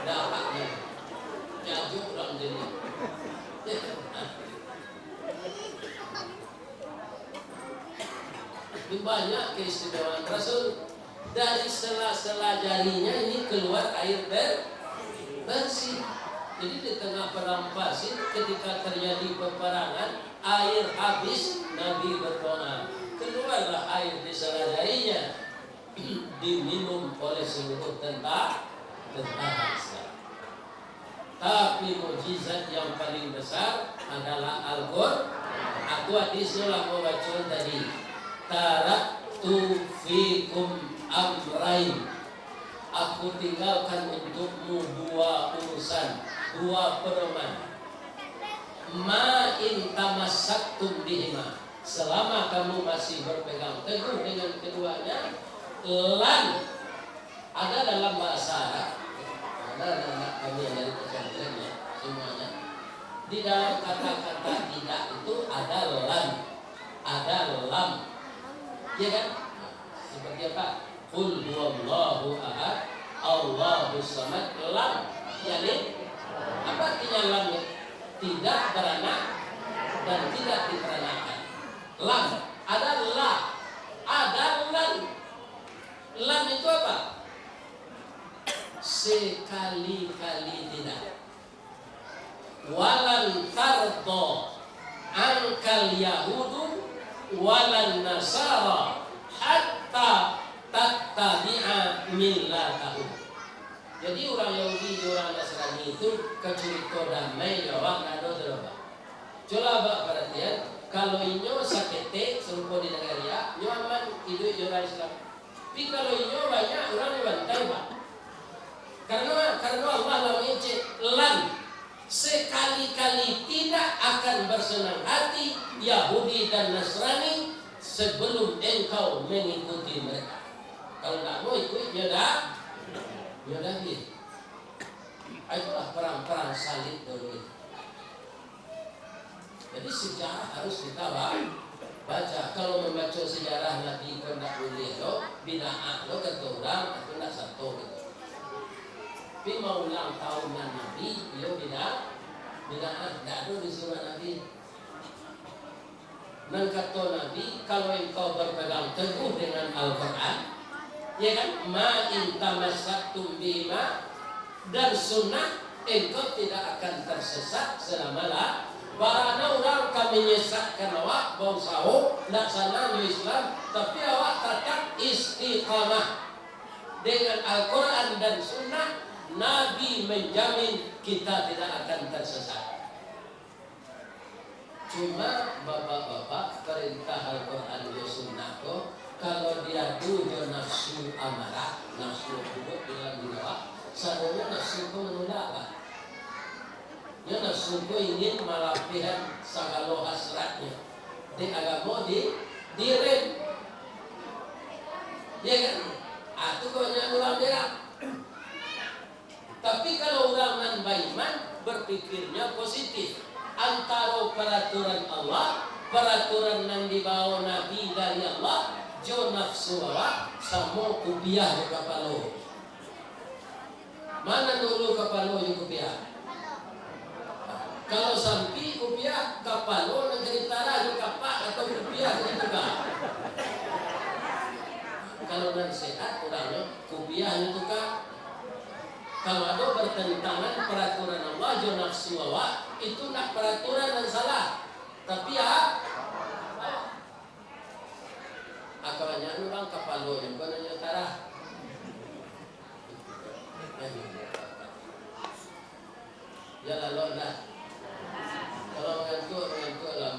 Dapat, ya. Jajuk urang jadi. Itu banyak keistimewaan Rasul. Dari sela-sela jarinya ini keluar air ber-, bersih. Jadi di tengah padang pasir, ketika terjadi peperangan, air habis, Nabi berdoa. Keluarlah air di sela jarinya. Diminum oleh seluruh tentara, tentara Islam. Tapi mukjizat yang paling besar adalah Al-Qur'an. Itu hadisnyo lah ambo baco tadi. "Taraktu fikum amrain." Aku tinggalkan untukmu dua urusan, dua pedoman. "Ma in tamassaktum bihima." Selama kamu masih berpegang teguh dengan keduanya, lan Ada dalam bahasa Arab, karena anak-anak kami yang dari pesantren ya, semuanya. Di dalam kata-kata tidak itu ada lam, ada lam. Ya kan? Nah, seperti apa? "Qul huwallahu ahad, Allahus samad, lam yalid." Apa artinya lam ya? Tidak beranak dan tidak diperanakan. Lam, ada la, ada lan. Lam itu apa? Sekali-kali tidak. "Walan tardo angkal Yahudu walan Nasara hatta tattabi'a millatahum." Jadi, urang Yahudi jo urang Nasrani tu ka curito damai jo awak, ndak ado tu doh, Pak. Cubolah abak paratian, kalau inyo saketek sarupo di nagari A, inyo aman iduik jo urang Islam. Tapi kalau inyo banyak urang dibantai, Pak. Karano, karano Allah lah mangecek, "Lan, sekali-kali tidak akan bersenang hati Yahudi dan Nasrani sebelum engkau mengikuti mereka." Kalau ndak mau ikut, nyo dah, nyo dah habis. Itulah perang-perang salib dulu itu. Jadi, sejarah harus kita ba-, baca. Kalau mambaco sejarah Nabi ko ndak buliah lo, bid'ah lo kato urang, itu ndak sato gitu. Tapi maulang tahunan Nabi, iyo bid'ah, bid'ah, ndak ado disuruah Nabi. Nan kato Nabi, "Kalau engkau berpegang teguh dengan Al-Quran, ya kan, ma in tamassaktum bihima, dan sunnah, Engkau tidak akan tersesat selama-la-, barana urang ka menyesatkan awak, bausaho, ndak sanang jo Islam, tapi awak tatap istiqamah dengan Al-Quran dan Sunnah, Nabi menjamin kita tidak akan tersesat. Cuma, bapak-bapak, parentah Al-Quran jo Sunnah ko, kalau diadu jo nafsu amarah, nafsu buruk dalam diri awak, sadonyo nafsu ko manulak, Pak. Nyo nafsu ko ingin malapehan sagalo hasratnyo. Dek agamo di, direm. Ya kan? Ah, tu ko nyo urang berak. Tapi kalau urang nan baiman, berpikirnya positif. Antaro paraturan Allah, paraturan nan dibawo Nabi dari Allah, jo nafsu awak, samo kupiah jo kapalo. Mana dulu kapalo jo kupiah? Kalau sampi kupiah, kapalo nan ka ditarah jo kapak atau kupiah nan dituka? Kalau nan sehat, urangnyo kupiah nan dituka. Kalau ado bertentangan peraturan Allah jo nafsu awak, itu ndak peraturan nan salah, tapi ya, ah, kabanyakan urang kapalonyo bukan nan nyo tarah. Ya, lalok dah. Kalau ngantuak, ngantuak lah.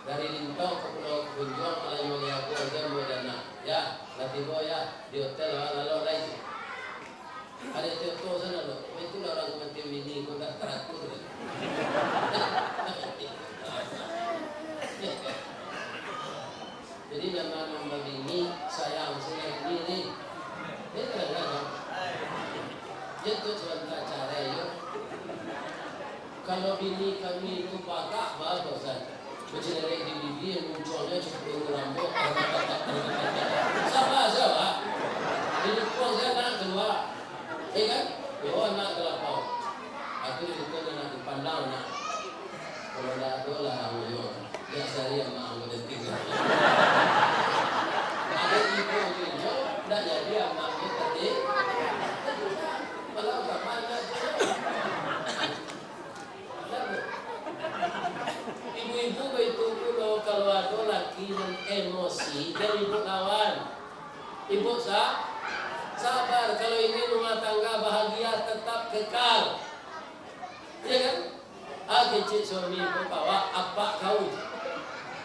Dari Lintong ka Pulau Bunjuang, kalau nyo liabuang, jan mudah nak. Ya, lah tibo ya, di hotel lah, lalok lai. Ado contoh sana tu. Itulah urang kamatian bini ko, ndak taratur. Jadi, nan babini, sayang, sayang bini ni. Dia kadang-kadang. Dia tu sabanta carai yo. Kalau bini kami tu bagak, bagus, Ustaz. Bacelelek di bibia, muncuangnyo cukup rambut. Sabar saja, Pak. Di lingkuang saya nak keluar. Ya kan? Yo, nak kelapau. Aku itu nak dipandang, nak. Kalau ndak ado lah, ambo yo. Ndak sari amak ambo dating. Ado ibu inyo, ndak jadi amak ambo dating. Malah kapan nak tu? Ibu-ibu baitu pulo, kalau ado laki nan emosi, jan ibu lawan. Ibu sa-, sabar, kalau ingin rumah tangga bahagia, tetap kekal. Ya kan? Ah, kecek suami ko, bawa apak kau.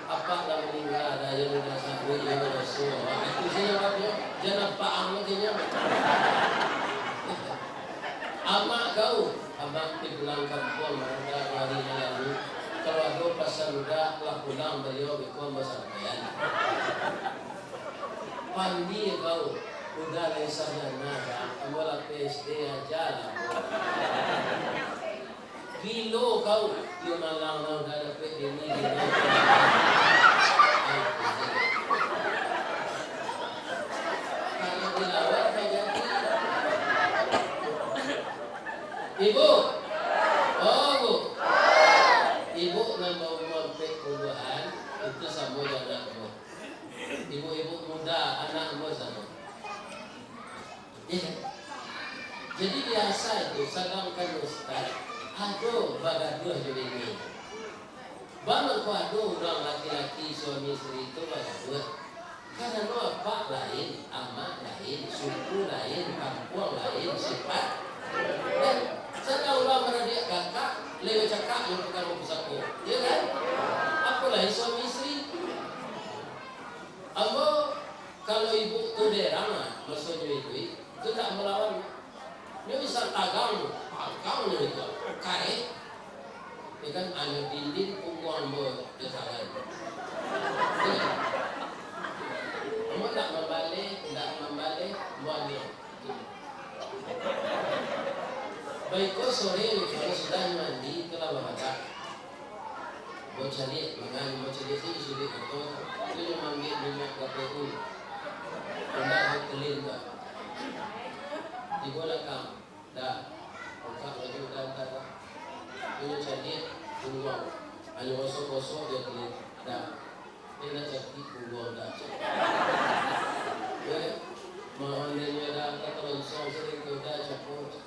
Apak lah maningga, dah, yo lah sakik, yo lah doso. Itu saja jawabnyo. Jan apak ang lagi nyo. Amak kau, amak pai pulang kampuang, udah dua hari nan lalu. Kalau ado pasan uda lah pulang, baliau beko basampaian. Pandie kau, uda lai sarjana, ambo lah P S D aja lah. Gilo kau, di malang lah uda dapek bini, gilo. Kalau dilawan, banyak. Ibu. Oh, Bu. Ibu nan baumua ampek puluahan, itu samo jo anak ambo. Ibu-ibu muda, anak ambo samo. Iya kan? Jadi biasa itu, sadangkan ustaz, ado bagaduah jo bini. Bamangko ado urang laki-laki suami isteri tu bagaduah. Karano apak lain, amak lain, suku lain, kampuang lain, sifat lain. Sadang urang maradiak kakak, lai bacakak jo tukang pusako. Iya kan? Apolai suami isteri. Ambo, kalau ibu tu derang lah, maksudnyo itu, itu tak melawan. Nyo bisa tagang, tagang nyo itu, kareh. Ya kan, anyo dindin, pungguang ambo di tangan. Ambo ndak mambaleh, ndak mambaleh, ambo anyo. Baiko sore, kalau sudah mandi, itulah babadak. Bocaliak, mangan bocaliak tu di suduik kato, tu nyo maambiak minyak gapehu. Indak ho kelin tu. Tibo lakang, dah. Bukak baju, dah, dah, dah. Tu nyo caliak, buruang. Anyo gosok-gosok jo kelin, dah. Indak cakik, buruang, dah. Ya, mohon denyo dah, angkat tolong song sering tu, dah, capot.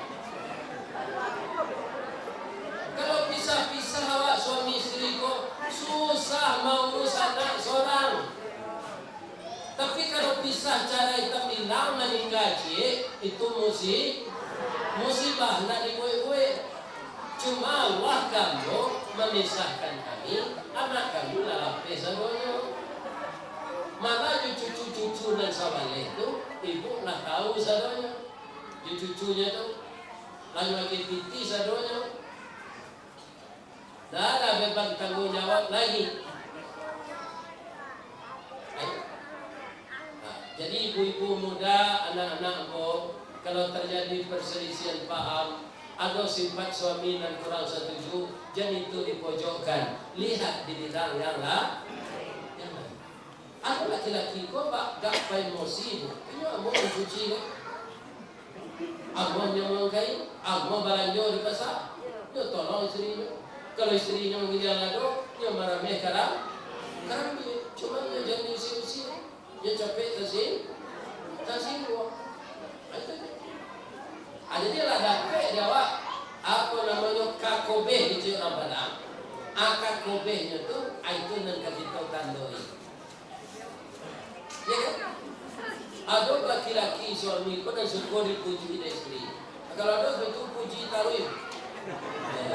Kalau pisah-pisah awak suami isteri ko, susah maurus anak sorang. Tapi kalau pisah carai tabilang maningga ciek, itu musi-, musibah, ndak dibuek-buek. Cuma Allah kamu memisahkan kami, anak kamu lah lapeh sadonyo. Malah jo cucu-cucu nan sabaleh tu, ibu lah tahu sadonyo. Jo cucunyo tu, lah nyo agih pitih sadonyo. Dah lah beban tanggung jawab lagi. Ai. Nah, jadi ibu-ibu muda, anak-anak ambo, kalau terjadi perselisihan paham, ado sifat suami nan kurang setuju, jan itu dipojokkan. Lihat di bidang yang la-, yang lain. Ado laki-laki ko ba-, agak paemosi tu. Inyo ambo mancuci ko. Ambo nyo mangkai, ambo balanjo di pasa. Nyo tolong isterinyo. Kalau isterinyo mangilia lado, nyo marameh karam-, karambia. Cuma nyo jan diusik-usik. Nyo capek tasing-, tasingguang. Itu tu. Ah, jadi lah dapek di awak, apo namonyo, kakobeh, kecek urang Padang. Ah, kakobehnyo tu, ah, itu nan ka kito tandoi. Ya kan? Ado laki-laki suami ko nan suko dipuji dek isteri. Kalau ado suami tu puji taruih. Eh,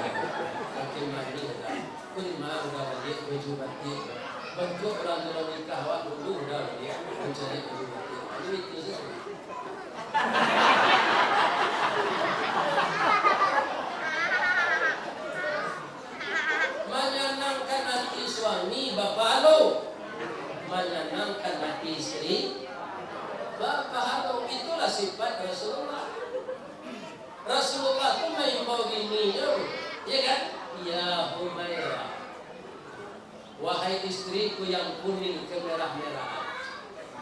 makin manis dah. Ko di ma udah baliak baju batik? Bantuak urang tu lah nikah awak dulu udah baliak mancari baju batik. Jadi itu saja. Manyanangkan ati suami bapahalo, manyanangkan ati isteri bapahalo. Itulah sifat Rasulullah. Rasulullah tu maimbau bininyo, ya kan? "Ya Humairah, wahai istriku yang kuning kemerah-merahan,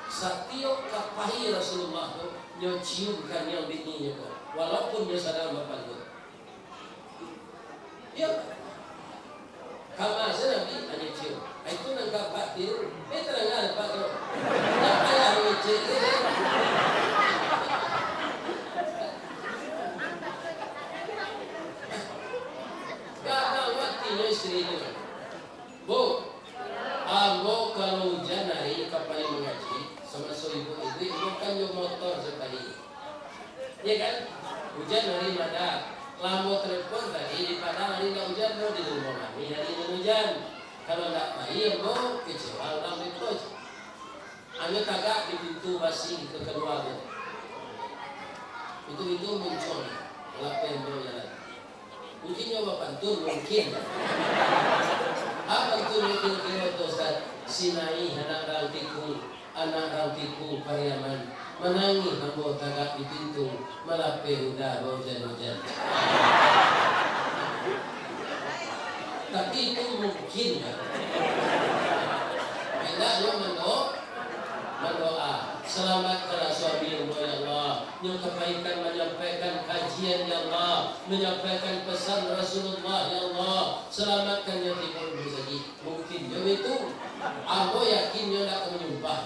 satiok ka pai Rasulullah tu, nyo ciumkan yang bininyo tu, walaupun nyo sadang bapanduik." Iyo. Kama se Nabi, anyo cium. Itu nan ka apak tiru. Eh, tadanga apak tu. Ndak payah mangecek se. Gadang atinyo isteri tu. Bu, ambo kalau ujan ari ka pai mangaji, samaso ibu-ibu, ibu kan jo motor sakali. Iya kan? Ujan ari madak. Lah ambo telepon tadi, di Padang ari indak ujan doh, di rumah kami ari nan ujan. Kalau ndak pai, ambo kecewa urang beko. Ambo tagak di pintu basi ka kalua tu. Pintu-pintu muncul, lapeh ambo jalan. Mungkin nyo bapantun, mungkin. Apa pantun nyo kiro-kiro tu, Ustaz? Si Naih anak rang tikung, anak rang tikung Pariaman, manangih ambo tagak di pintu, malapeh udah baujan-ujan. Tapi itu mungkin, kan? Indak nyo mando-, mandoa, "Salamatkanlah suami ambo, ya Allah." Nyo ka pai ka manyampaikan kajian, ya Allah, manyampaikan pesan Rasulullah, ya Allah, salamatkan nyo tibo dulu sajo. Mungkin nyo itu, ambo yakin nyo ndak ka manyumpah.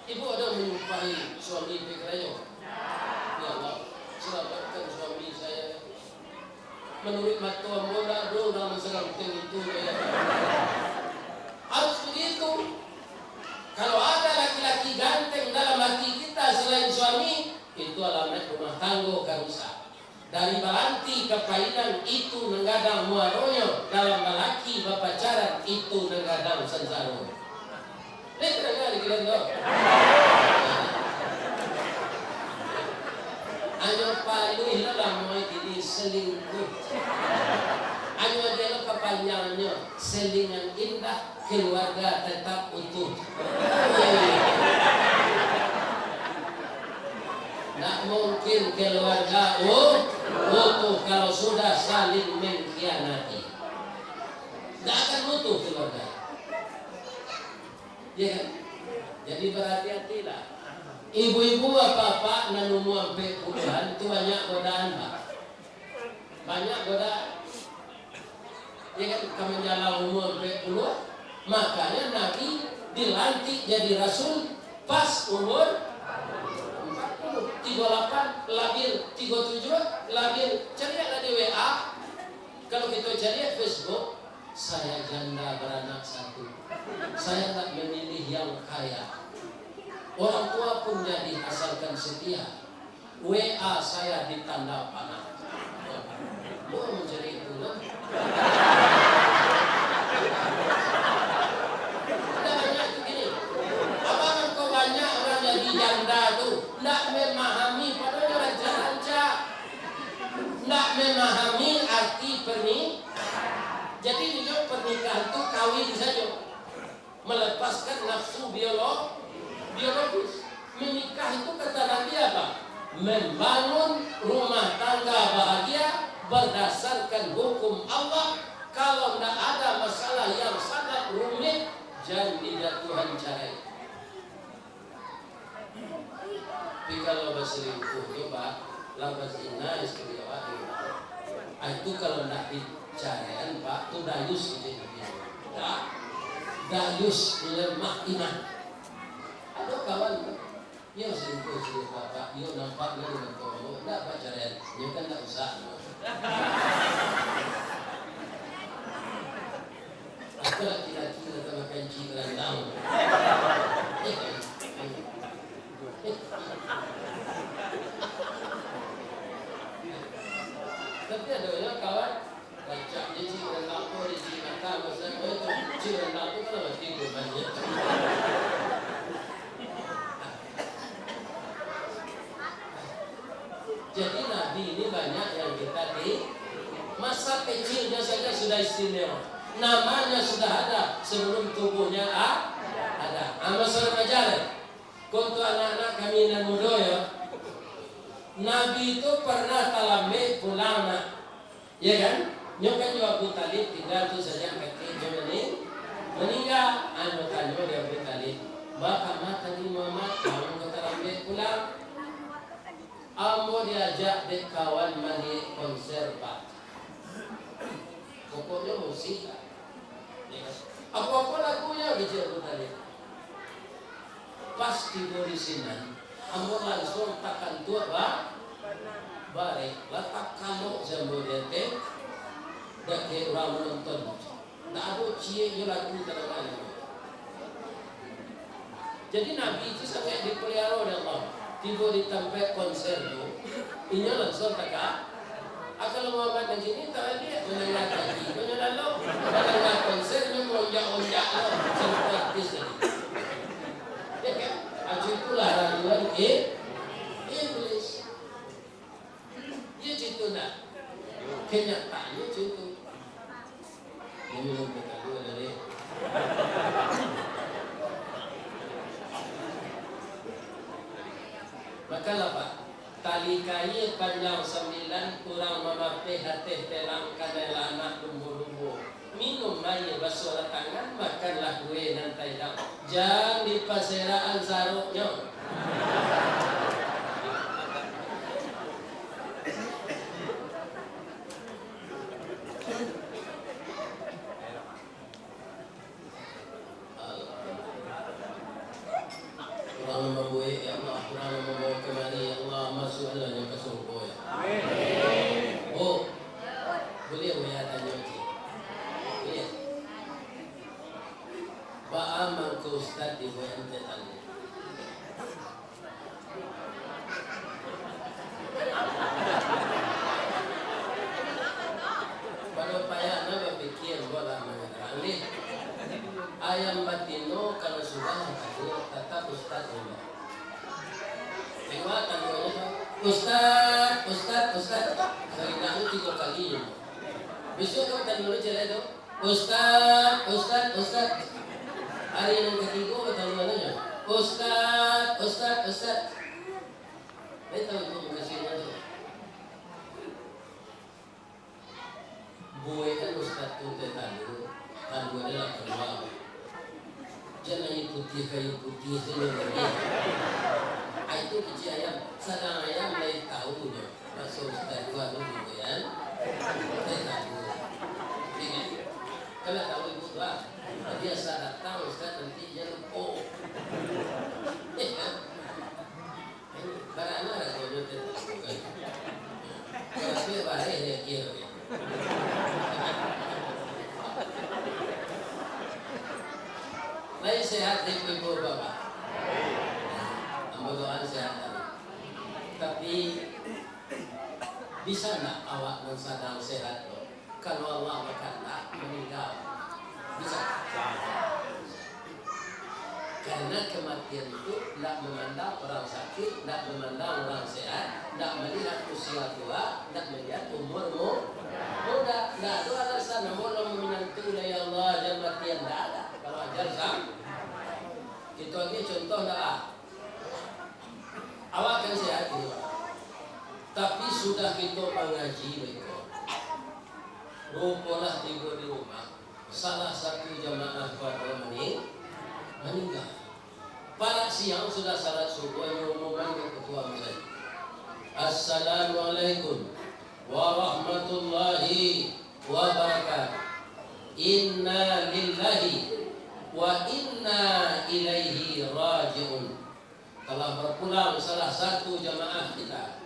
Ibu ada manyumpahi suami pikir ayo? Ya Allah, salamatkan suami saya. Manuruik mato ambo ndak ado urang nan saganteng itu, ya. Harus begitu. Kalau ada laki-laki ganteng dalam hati kita selain suami, itu alamat rumah tanggo ka rusak. Dari baranti ka painan, itu nan gadang muaronyo, dalam balaki bapacaran, itu nan gadang sansaro. Lai tadanga di kalian tu? Hanyo paluih lo lah mulai jadi selingkuh. Anu aja lo kapanjangannyo, selingan indah, keluarga tetap utuh. Ndak mungkin keluarga u-, utuh kalau sudah saling mengkhianati. Ndak akan utuh keluarga. Ya kan? Jadi berhati-hatilah. Ibu-ibu, bapak-bapak nan umua ampek puluahan tu banyak godaan, Pak. Banyak godaan. Ya kan? Ka manjalang umua ampek puluah. Makanya Nabi dilantik jadi rasul pas umur empat puluh, tigo lapan, labil tigo tujuh, labil. Caliaklah di W A. Kalau kita caliak Facebook, "Saya janda beranak satu. Saya tak memilih yang kaya. Orang tua pun jadi asalkan setia. W A saya ditanda panah." Mau mencari itu, kan? Ada banyak itu gini. Abang, kok banyak orang jadi janda tu, ndak memahami, padahal rancak-rancak. Ndak memahami arti perni-, jadi, inyo pernikahan tu kawin sajo, melepaskan nafsu biolo-, biologis. Menikah itu, kata Nabi, apa? Membangun rumah tangga bahagia berdasarkan hukum Allah. Kalau ndak ada masalah yang sangat rumit, jan dijatuahan carai. Tapi kalau baselingkuh tu, Pak, lah bazina istri awak tu. Ah, itu kalau ndak dicaraian, Pak, tu dayus, kecek Nabi. Dak, dayus, lemah iman. Ado kawan tu, iyo selingkuh istri awak, Pak, iyo nampak nyo di muko, ndak, Pak, caraian. Iyo kan ndak usah. Apo laki-laki nan tamakan cik randau? Tapi ado juo kawan, rancak je cik randau tu, ado cik nakal, maksud tu, cik randau tu kan mati korban je. Jadi, Nabi ini banyak yang kita di-, masa kecilnya saja sudah istimewa. Namanya sudah ada sebelum tubuhnya a-, ada. Ah, masa remaja, eh. Untuk anak-anak kami nan mudo, ya. Nabi itu pernah talambek pulang, nak. Ya kan? Nyo kan jo Abu Thalib tingga tu sajo, kakek nyo mani-, maningga. Anu tanyo di Abu Thalib, "Ba kama tadi Muhammad, baa mangko talambek pulang?" "Ambo diajak dek kawan maliek konser, Pak." Pokoknyo musik, Pak. Ya kan? "Apo-apo lagunyo?" kecek Abu Thalib. Pas tibo di sinan, ambo lansuang takantuak ba-, barek, lah takalok se ambo di ateh, dak kek urang manonton. Ndak ado ciek jo lagu tadanga. Jadi Nabi tu sangaik dipaliaro dek Allah. Tibo di tampek konser tu, inyo lansuang taka-, Ah, kalau Muhammad nan kini, tak ada, mandanga kaji, mandanga lagu, mandanga konser, nyo onjak-onjak lo, seperti artis tadi. Ya kan? Acu itulah raguan i-, iblis. Iyo, cito nak. Kenyataannyo cito. Minum kopi dulu, Dek. Makanlah, Pak. Tali kaia panjang sambilan, urang mamapeh ateh pelang, kanai lah anak lumbo-lumbo. Minum aia, basuahlah tangan, makanlah kue nan taidang. Jan dipaserakan saroknyo. Urang nan mambuek, ya Allah, urang nan mambawa kamari, ya Allah, masuakkanlah nyo ka surugo, ya. Amin. Oh, buliah, buliah tanyo, Cik? Buliah. Baa mangko Ustaz dibuek ente tadi? Pado payah na bapikia, ambo lah mangarang deh. Ayam batino kalau sudah lah taduak, tatap ustad nyo. Tengok taduaknyo, "Ustad, ustad, ustad," sarinaknyo tigo kali nyo. Bisuak tu batanyo dulu caliak tu, "Ustaz, ustaz, ustaz." Ari nan katigo batanyo dulu nyo, "Ustaz, ustaz, ustaz." Lai tahu ibu mukasuiknyo tu? Buekan ustaz tu teh talu, talu adalah kalua. Jan aia putiah, kayu putiah tu nyo lagi. Ai tu kicik ayam, sadang ayam lai tahu nyo. Maso ustaz tu anu buekan, teh talu. Kan lah tahu ibu tu ah. Biasa datang ustaz nanti jan lupo. Iyo kan? Barana ragonyo teh takukan. Tapi bareh dia kira. Lai sehat di ibu bapak? Ambo doakan sehat. Tapi bisa ndak awak nan sadang sehat tu? Kalau Allah bakandak, maningga. Bisa. Karena kematian itu ndak memandang orang sakit, ndak memandang orang sehat, ndak melihat usia tua, ndak melihat umur mu-, muda. Ndak ada alasan, "Ambo lah minantu lah, ya Allah, jan matian." Ndak ada. Kalau ajal sam-, kita ambil contoh ndak ah? Awak kan sehat ini, Pak. Tapi sudah kita mangaji beko, rupolah tibo di rumah, salah satu jamaah ko ado maning-, maningga. Parak siang sudah salat subuh, nyo umuman dek ketua masajid, "Assalamualaikum warahmatullahi wabarakatuh. Inna lillahi wa inna ilaihi raji'un." Telah berpulang salah satu jamaah kita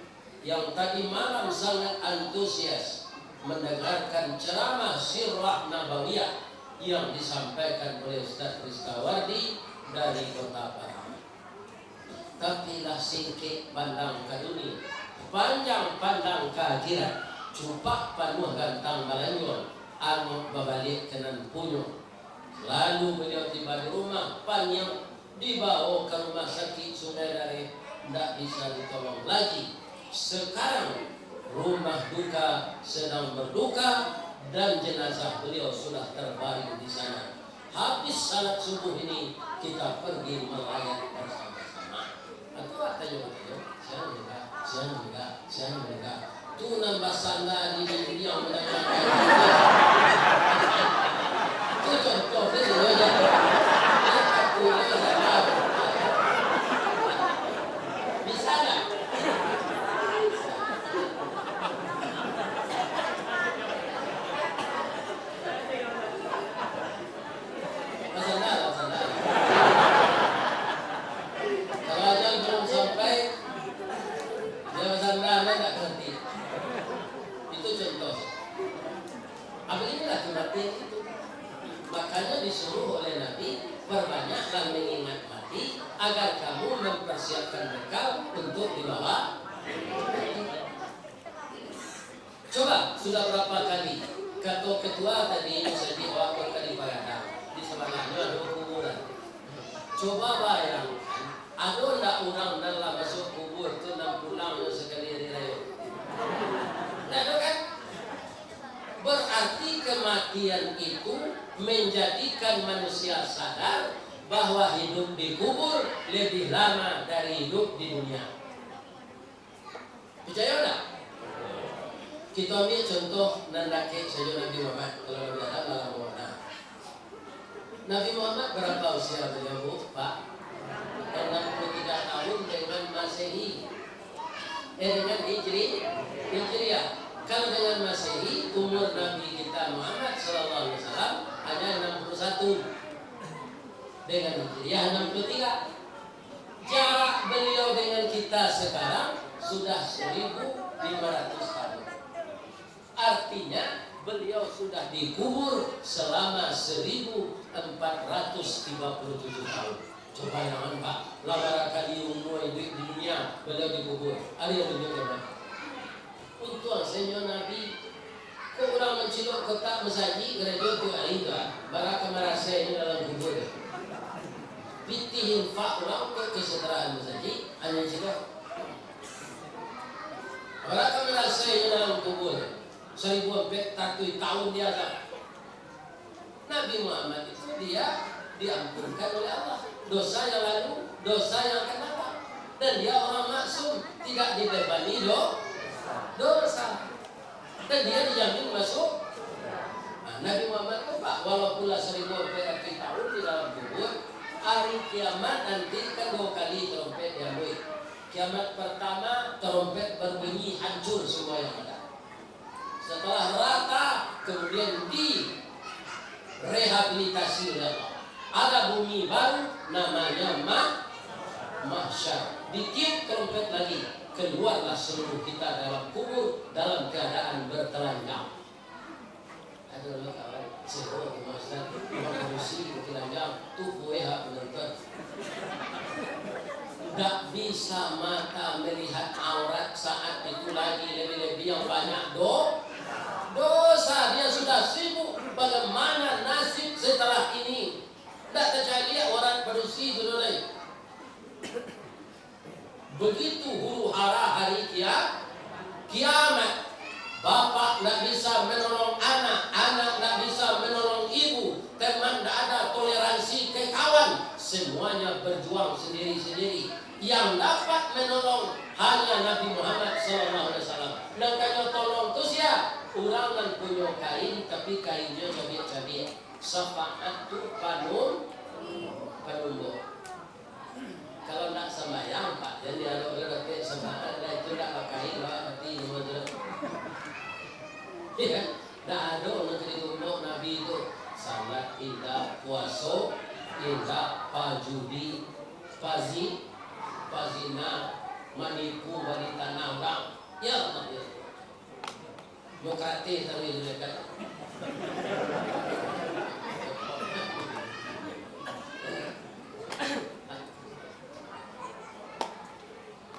yang tadi malam sangat antusias mendengarkan ceramah sirah nabawiyah yang disampaikan oleh Ustaz Ristawardi dari Kota Padang. Tapi lah singkek pandang ka dunia, panjang pandang ka akhirat, cupak panuah gantang balanjuang, angok babaliak ka nan punyo. Lalu baliau tiba di rumah, paniang dibawa ka rumah sakik Sungai Dareh, ndak bisa ditolong lagi. Sekarang rumah duka sedang berduka dan jenazah beliau sudah terbaring di sana. Habis salat subuh ini, kita pergi melayat bersama-sama. Atau tanyo-tanyo, siang enggak, siang enggak, siang enggak. Tu nan basanda di dunia mananyakan. Tu contoh dia, ya. Dia tak punya basanda. Bisa tak? Basanda, basanda. Kalau ajal belum sampai, dia basanda, dia tak berhenti. Itu contoh. Apa inilah kematian itu. Makanya disuruh oleh Nabi, "Perbanyaklah mengingat mati, agar kamu mempersiapkan bekal untuk dibawa." Coba, sudah berapa kali, kato ketua tadi, musajik awak berkali pagadang, di sabalahnyo ado kuburan. Coba bayangkan, ado ndak urang nan lah masuak kubur tu nan pulang nyo sakali ari rayo? Ndak ado kan? Berarti kematian itu menjadikan manusia sadar bahwa hidup di kubur lebih lama dari hidup di dunia. Picayo ndak? Kito ambiak contoh nan dakek sajo, Nabi Muhammad. Kalau Nabi Adam lah lamo bana. Nabi Muhammad berapa usia beliau, Bu, Pak? Enam puluh tiga tahun dengan Masehi. Eh, dengan Hijri-, Hijriah. Kalau dengan Masehi, umur Nabi kita Muhammad sallallahu alaihi wasallam hanya enam puluh satu. Dengan Hijriah enam puluh tiga. Jarak beliau dengan kita sekarang sudah seribu lima ratus tahun. Artinya, beliau sudah dikubur selama seribu empat ratus tiga puluh tujuh tahun. Coba bayangkan, Pak, lah bara kali umur iduik di dunia, beliau dikubur. Ari nan tunjuak ka ma? Untuang sajo Nabi, kok urang mancilok kotak masajik garejo tiok ari tu, ah, bara ka marasai inyo dalam kubur tu. Pitih infak urang untuak kesejahteraan masajik, hanyo cilok. Bara ka marasai inyo dalam kubur tu. Saribu ampek ratuih tahun diazab. Nabi Muhammad itu dia diampunkan oleh Allah. Dosa yang lalu, dosa yang akan datang. Dan dia orang maksum, tidak dibebani do-, dosa. Dan dia dijamin masuk. Nah, Nabi Muhammad tu, Pak, walaupun lah saribu ampek ratuih tahun di dalam kubur, hari kiamat nanti kan dua kali tarompet diambuik. Kiamat pertama, tarompet berbunyi, hancur semua yang ada. Setelah rata, kemudian direhabilitasi oleh Allah. Ada bumi baru, namanya ma-, mahsyar. Ditiup trompet lagi, keluarlah seluruh kita dalam kubur dalam keadaan bertelanjang. Ado lah kawan, sewa rumah Ustaz, rumah padusi, bertelanjang, tu kue hak penonton. Ndak bisa mata melihat aurat saat itu lagi, lebih-lebih yang banyak do-, dosa. Dia sudah sibuk bagaimana nasib setelah ini. Ndak tacaliak aurat padusi tu, dodai. Begitu huru-hara hari kia-, kiamat. Bapak ndak bisa menolong anak, anak ndak bisa menolong ibu, teman ndak ada toleransi ke kawan, semuanya berjuang sendiri-sendiri. Yang dapat menolong hanya Nabi Muhammad sallallahu alaihi wasallam. Nan kanyo tolong tu sia? Urang nan punyo kain, tapi kainnyo cabiak-cabiak. Syafaat tu panum-, panumbok. Kalau ndak sambayang, Pak, jan dialok lah dapek syafaat lah, itu ndak bakain, Pak, mati nyo tu. Iya kan? Ndak ado nan ka ditumbok Nabi tu. Salat indak, puaso indak, pajudi, pazi-, pazina, manipu, bali tanah urang. Ya Allah, ya Allah. Yo karate taruih di dekat.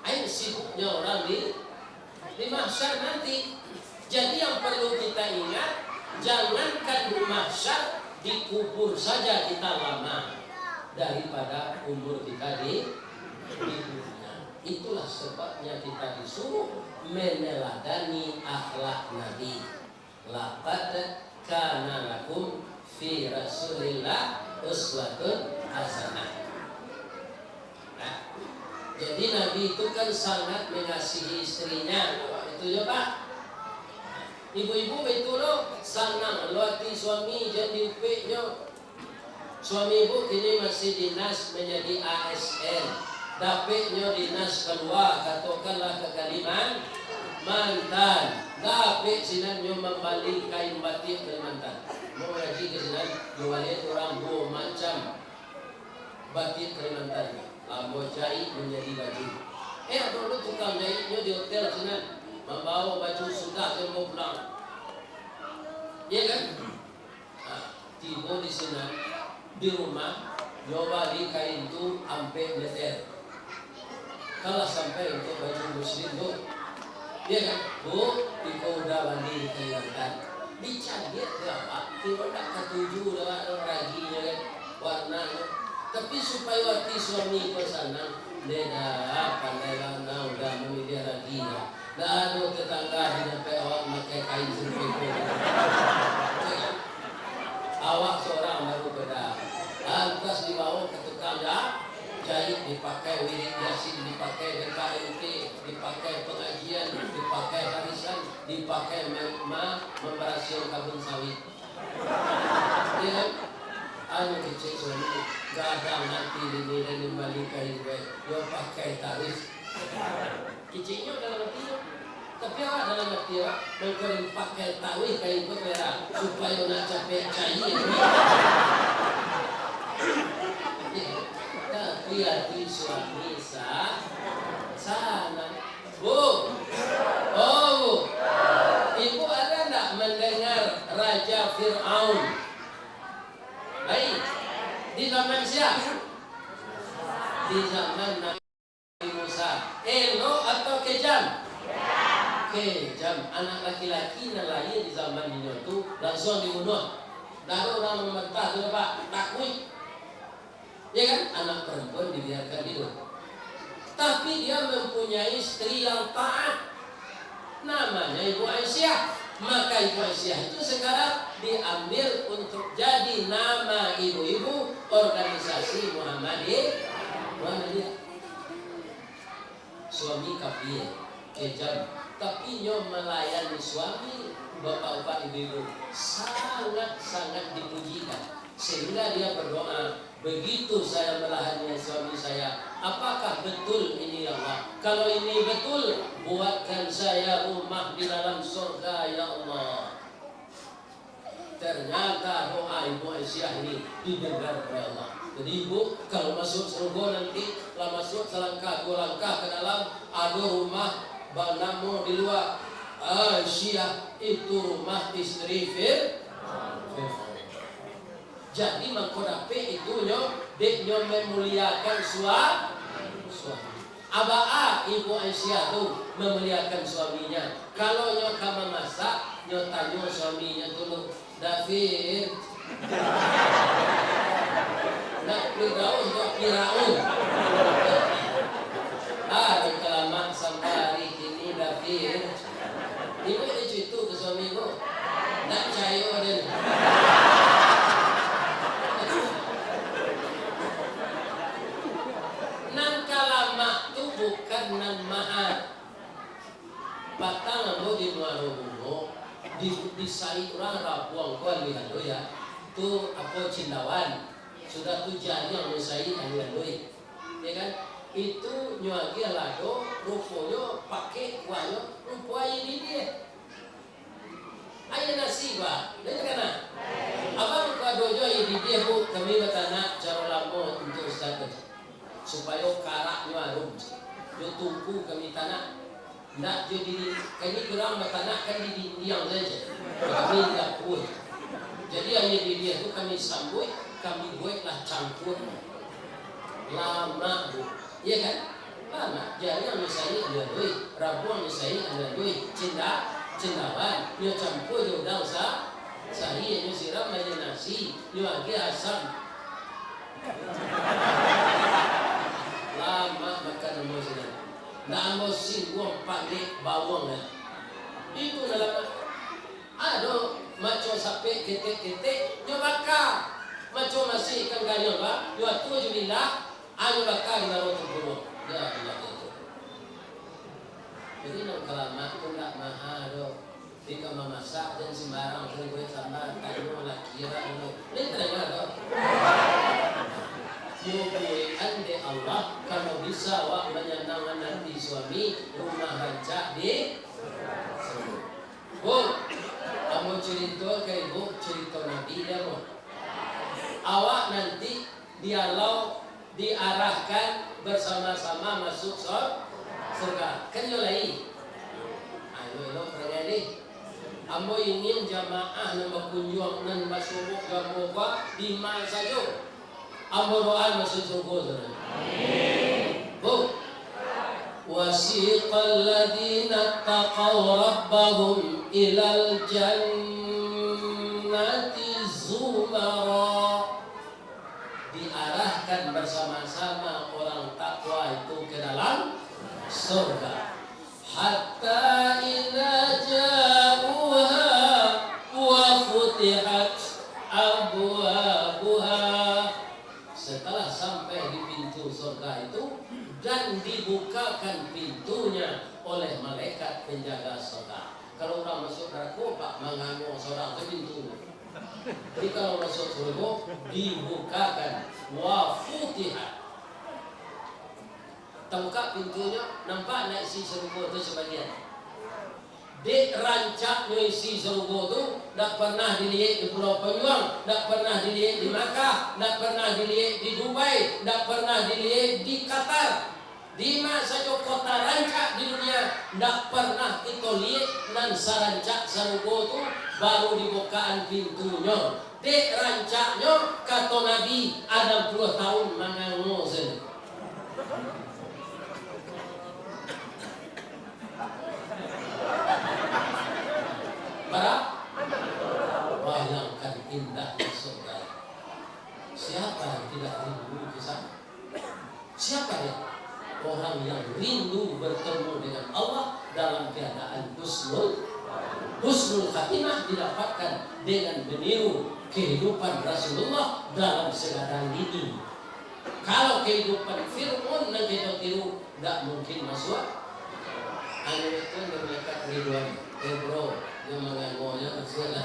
Ayo sibuknya orang di, di mahsyar nanti. Jadi yang perlu kita ingat, jangankan di mahsyar, di kubur saja kita lama daripada umur kita di, di dunia. Itulah sebabnya kita disuruh meneladani akhlak Nabi. "Laqad kana lakum fi Rasulillah uswatun hasanah." Nah, jadi Nabi itu kan sangat mengasihi istrinya. Itu ya, Pak. Ibu-ibu, baitulah, sanang lo ati suami, jan diupeknyo. Suami ibu kini masih dinas, manjadi A S N. Dapeknyo dinas kalua, katokanlah ka Kalimantan. Dapek sinan nyo mambali kain batik Kalimantan. Mau ngaji ka sinan, nyo bali urang duo macam batik Kalimantan. Ambo jaik manjadi baju. Eh, ado lo tukang jaiknyo di hotel sinan, mambawo baju sudah ambo pulang. Iya kan? Nah, tibo di sinan, di rumah, nyo bali kain tu ampek meter. Kan lah sampai untuak baju muslim tu. Iya kan? Bu, iko udah bali di Kalimantan. Dicaliak dek awak, kiro ndak katuju dek awak raginyo kan, warnanyo. Tapi supayo ati suami ko sanang, dek dah pandai lah nah udah mamiliah ragi dah. Dah ado tetangga di dapek awak makai kain sarupo iko. Awak sorang baru bana. Lantas dibawo ka tukang ja-, jaik, dipakai wirid Yasin, dipakai D K N T, dipakai pangajian, dipakai arisan, dipakai ma-, ma-, mambarasiahan kabun sawit. Iya kan? Anu kecek suami, gadang ati bini den, bali kain bae, yo pakai taruih. Keceknyo dalam atinyo. Tapi awak dalam ati awak, mangko den pakai taruih kain ko, supayo nak capek cair. Tapi ati suami sa-, sanang. Bu. Oh, Bu. Ibu ada ndak mendengar Raja Fir'aun? Baik. Di zaman siapa? Di zaman Nabi Musa. Elok atau kejam? Kejam. Anak laki-laki nan lahia di zaman inyo tu langsuang dibunuah. Ndak ado urang mambantah tu, Pak. Takuik. Ya kan? Anak perempuan dibiarkan hidup. Tapi dia mempunyai istri yang taat. Namanya Ibu Aisyah. Maka Ibu Aisyah itu sekarang diambil untuk jadi nama ibu-ibu organisasi Muhammadiyah. Muhammadiyah. Suami kapie, kejam, tapi nyo melayani suami, bapak-bapak, ibu-ibu, sangat-sangat dipujikan. Sehingga dia berdoa, "Begitu saya melayani suami saya, apakah betul ini, ya Allah? Kalau ini betul, buatkan saya rumah di dalam surga, ya Allah." Ternyata doa Ibu Aisyah ini didengar oleh Allah. Jadi, Ibu, kalau masuk surga nanti, lah masuk salangkah, dua langkah ke dalam, ada rumah banamo di luar, Aisyah, itu rumah istri Fir-, Firaun. Jadi, mangko dapek itu nyo, dek nyo memuliakan sua-, suami. Abaa Ibu Aisyah tu memuliakan suaminya. Kalau nyo ka mamasak, nyo tanyo suaminyo dulu, "Dafir, nak Firdaus, nak Firaun?" Ah, di kalamak sampai hari kini, Dafir. Ibu ni cuitu ka suami ibu. Ndak cayo den. Nan kalamak tu bukan nan maha. Patang ambo di Muaro Bungo, di, di saik urang rabuang ko alui-alui ya. Tu apo, cindawan. Sudah tu jariang nyo saik alui-alui. Ya kan? Itu nyo agiah lado, ruponyo pakek kuahnyo, rupo aia didiah. Aia nasi, Pak. Lai takana? Abang ko ado jo aia didiah, Bu. Kami batanak caro lamo untuak Ustaz tu. Supayo karaknyo arum. Jo tungku kami tanak. Ndak jo di, kami urang batanak kan di dindiang sajo. Kami di dapua. Jadi, aia didiah tu kami sambuik, kami bueklah cangkuak. Lamak, Bu. Iya kan? Lamak. Jariang nyo saik alui-alui, rabuang nyo saik alui-alui, cinda-, cindawan, nyo campua jo udang sa-, sahi, nyo siram aia nasi, nyo agiah asam. Lamak makan ambo sinan. Ndak ambo singguang pangek bawang, eh. Itu nan lamak. Ado maco sapek ketek-ketek, nyo baka. Maco masih ikan gayang, ba, nyo atua jo bilah, nyo baka di bawah tempurung. Ya Allah, itu. Jadi, nan kalamak tu ndak maha doh. Di ka mamasak, jan sembarang, jan buek sambal, tanyo laki awak dulu. Ni tadanga doh. Yo buekan dek Allah, kalau bisa awak manyanangkan hati suami, rumah rancak di surga. Bu, ambo curito ka ibu, curito Nabi dah, Bu. Awak nanti dialau, diarahkan bersama-sama masuk sur-, surga. Kan iyo lai? Ayo, elok parangai deh. Ambo ingin jamaah nan bakunjuang, nan basobok jo ambo ko, dima sajo. Ambo doa masuk surga, saudara. Bu. وسيق الذين اتقوا ربهم إلى الجنة زمرا. Diarahkan bersama-sama orang takwa itu ke dalam surga. حتى إذا جاءوها وفتحت أبوابها. Setelah sampai di pintu surga itu dan dibukakan pintunya oleh malaikat penjaga surga. Kalau urang masuak narako, Pak, mangango surang tu pintunyo. Tapi kalau masuak surga, dibukakan, wa futihat. Tabukak pintunyo, nampak ndak isi surga tu sabagian? Dek rancaknyo isi surga tu, ndak pernah diliek di Pulau Panjuang, ndak pernah diliek di Makkah, ndak pernah diliek di Dubai, ndak pernah diliek di Qatar. Dima sajo kota rancak di dunia, ndak pernah kito liek nan sarancak sarugo tu, baru dibukaan pintunyo. Dek rancaknyo, kato Nabi, anam puluah tahun mangango sajo. Bara? Bayangkan indahnya surga. Siapa yang tidak rindu ke sana? Siapa dia? Orang yang rindu bertemu dengan Allah dalam keadaan husnul. Husnul khatimah didapatkan dengan meniru kehidupan Rasulullah dalam segala lini. Kalau kehidupan Fir'aun nan kita tiru, ndak mungkin masuk. Anu itu malaikat Ridwan, eh bro, yang mangano, yang masuk lah.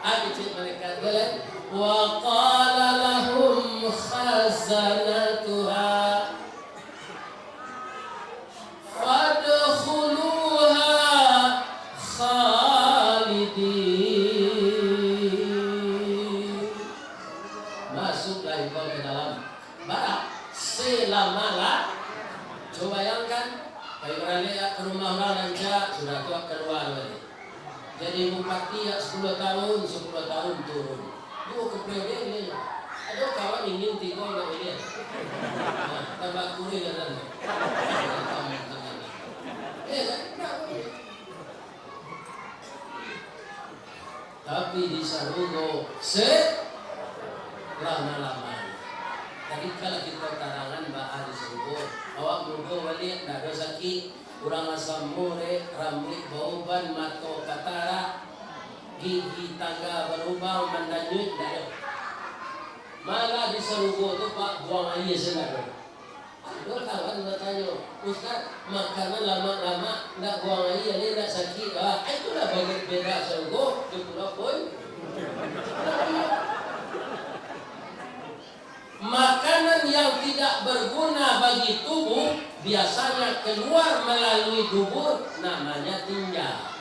Anu cik malaikat tu kan, wa qala lahum khazanatuha fadkhuluha khalidin. Masuklah engkau ke dalam. Barak selama lah. Coba bayangkan, pai baralek ka rumah urang rancak, sudah tu kalua baliak. Jadi bupati yak sapuluah tahun, sapuluah tahun turun. Duo ka periode ni. Ado kawan ingin tigo nak baliak. Nah, tambah kurang lah. Ya kan? Ndak boleh. Tapi di sarugo se-, lama-lama. Tadi kalau kita tarangan baa di sarugo, awak mudo baliak, ndak ado sakik. Urang asam urat, rambuik bauban, mato katarak, gigi tangga balubang, mandanyuik, ndak ado. Malah di sarugo tu, Pak, buang aia se ndak ado. Ado kawan batanyo, "Ustaz, makanan lamak-lamak, ndak buang aia lai, ndak sakik kah?" Ah, itulah beda, beda sarugo jo pulau pun. Makanan yang tidak berguna bagi tubuh biasanya keluar melalui dubur, namanya tinja.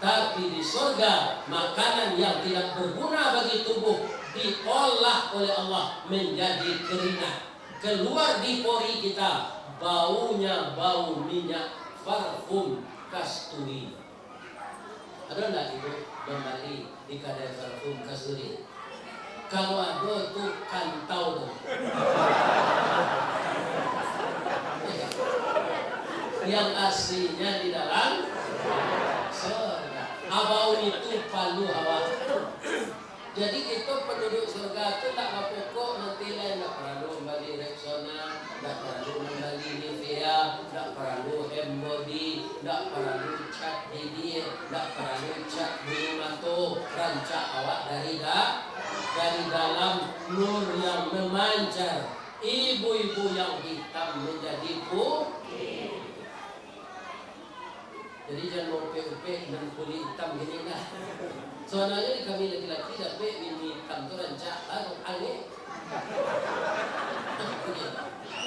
Tapi di sorga, makanan yang tidak berguna bagi tubuh diolah oleh Allah menjadi keringat. Keluar di pori kita, baunya bau minyak parfum kasturi. Ado ndak ibu mambali di kadai parfum kasturi? Kalau ado tu kantau tu. Yang aslinya di dalam sorga. Abau itu palu hawa. Jadi, kito panduduak surga tu ndak bapokok nanti lai, ndak paralu mambali Rexona, ndak paralu mambali Nivea, ndak paralu hand body, ndak paralu cat bibia, ndak paralu cat bulu mato, rancak awak dari da-, dari dalam nur yang memancar, ibu-ibu yang hitam menjadi putih. Jadi, jan maupek-upek nan kulik itam kini lah. Sabananyo di kami laki-laki dapek bini itam tu rancak lah, tu angek.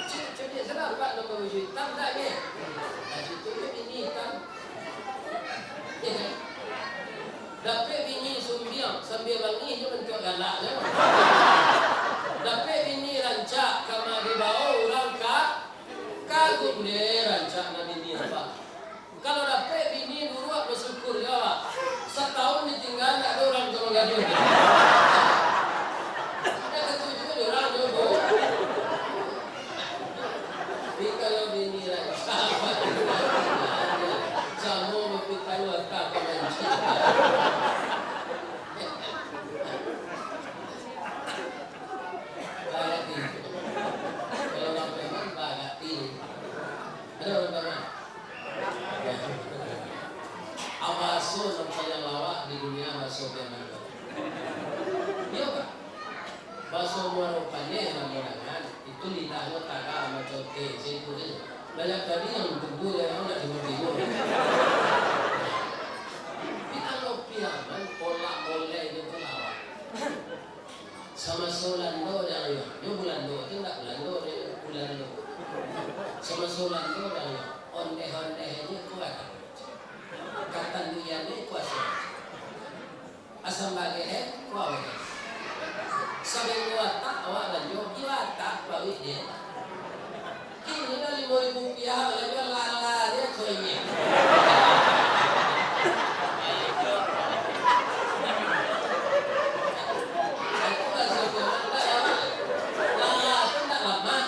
Cek, cek dia salah, Pak, nambah baju itam dah angek. Nah, situ dia bini itam. Ya kan? Dapek bini sumbiang, sambia bangih je bantuak galak je. Dapek bini rancak, kama dibao urang ka, kagum deh rancak nan bini apa. Kalau dapek bini buruak, basyukur jo awak. Satahun ditingga, ndak ado urang ka manggaduah. Ndak katuju dek urang tu, Bu. Tapi kalau bini rancak, samo bapitalo ka pangaji. Barati. Kalau urang preman, barati. Ado urang preman? A, baso nan paliang lawak di dunia, baso Piaman. Iyo, Pak. Baso Muaro Paneh, Lamongan, itu lidahnyo taga macam teh, situ tu. Banyak tadi yang tumbuh dari awak nak timur-timur. Tapi kalau Piaman, olak-olek itu tu lawak. Samaso Lando dang, nyo Bulando tu ndak Bulando, nyo Bulando. Samaso Lando dang, ondeh-ondeh nyo kuat. Katanduian nyo kuaso. Asam bageh, kuat. Sabenggo atak awak balanjo, iyo atak paruik dia. Kini lah limo ribu rupiah, kalau jual lala dia, coyek. Aku rasa kurang dah, lala tu ndak lamak.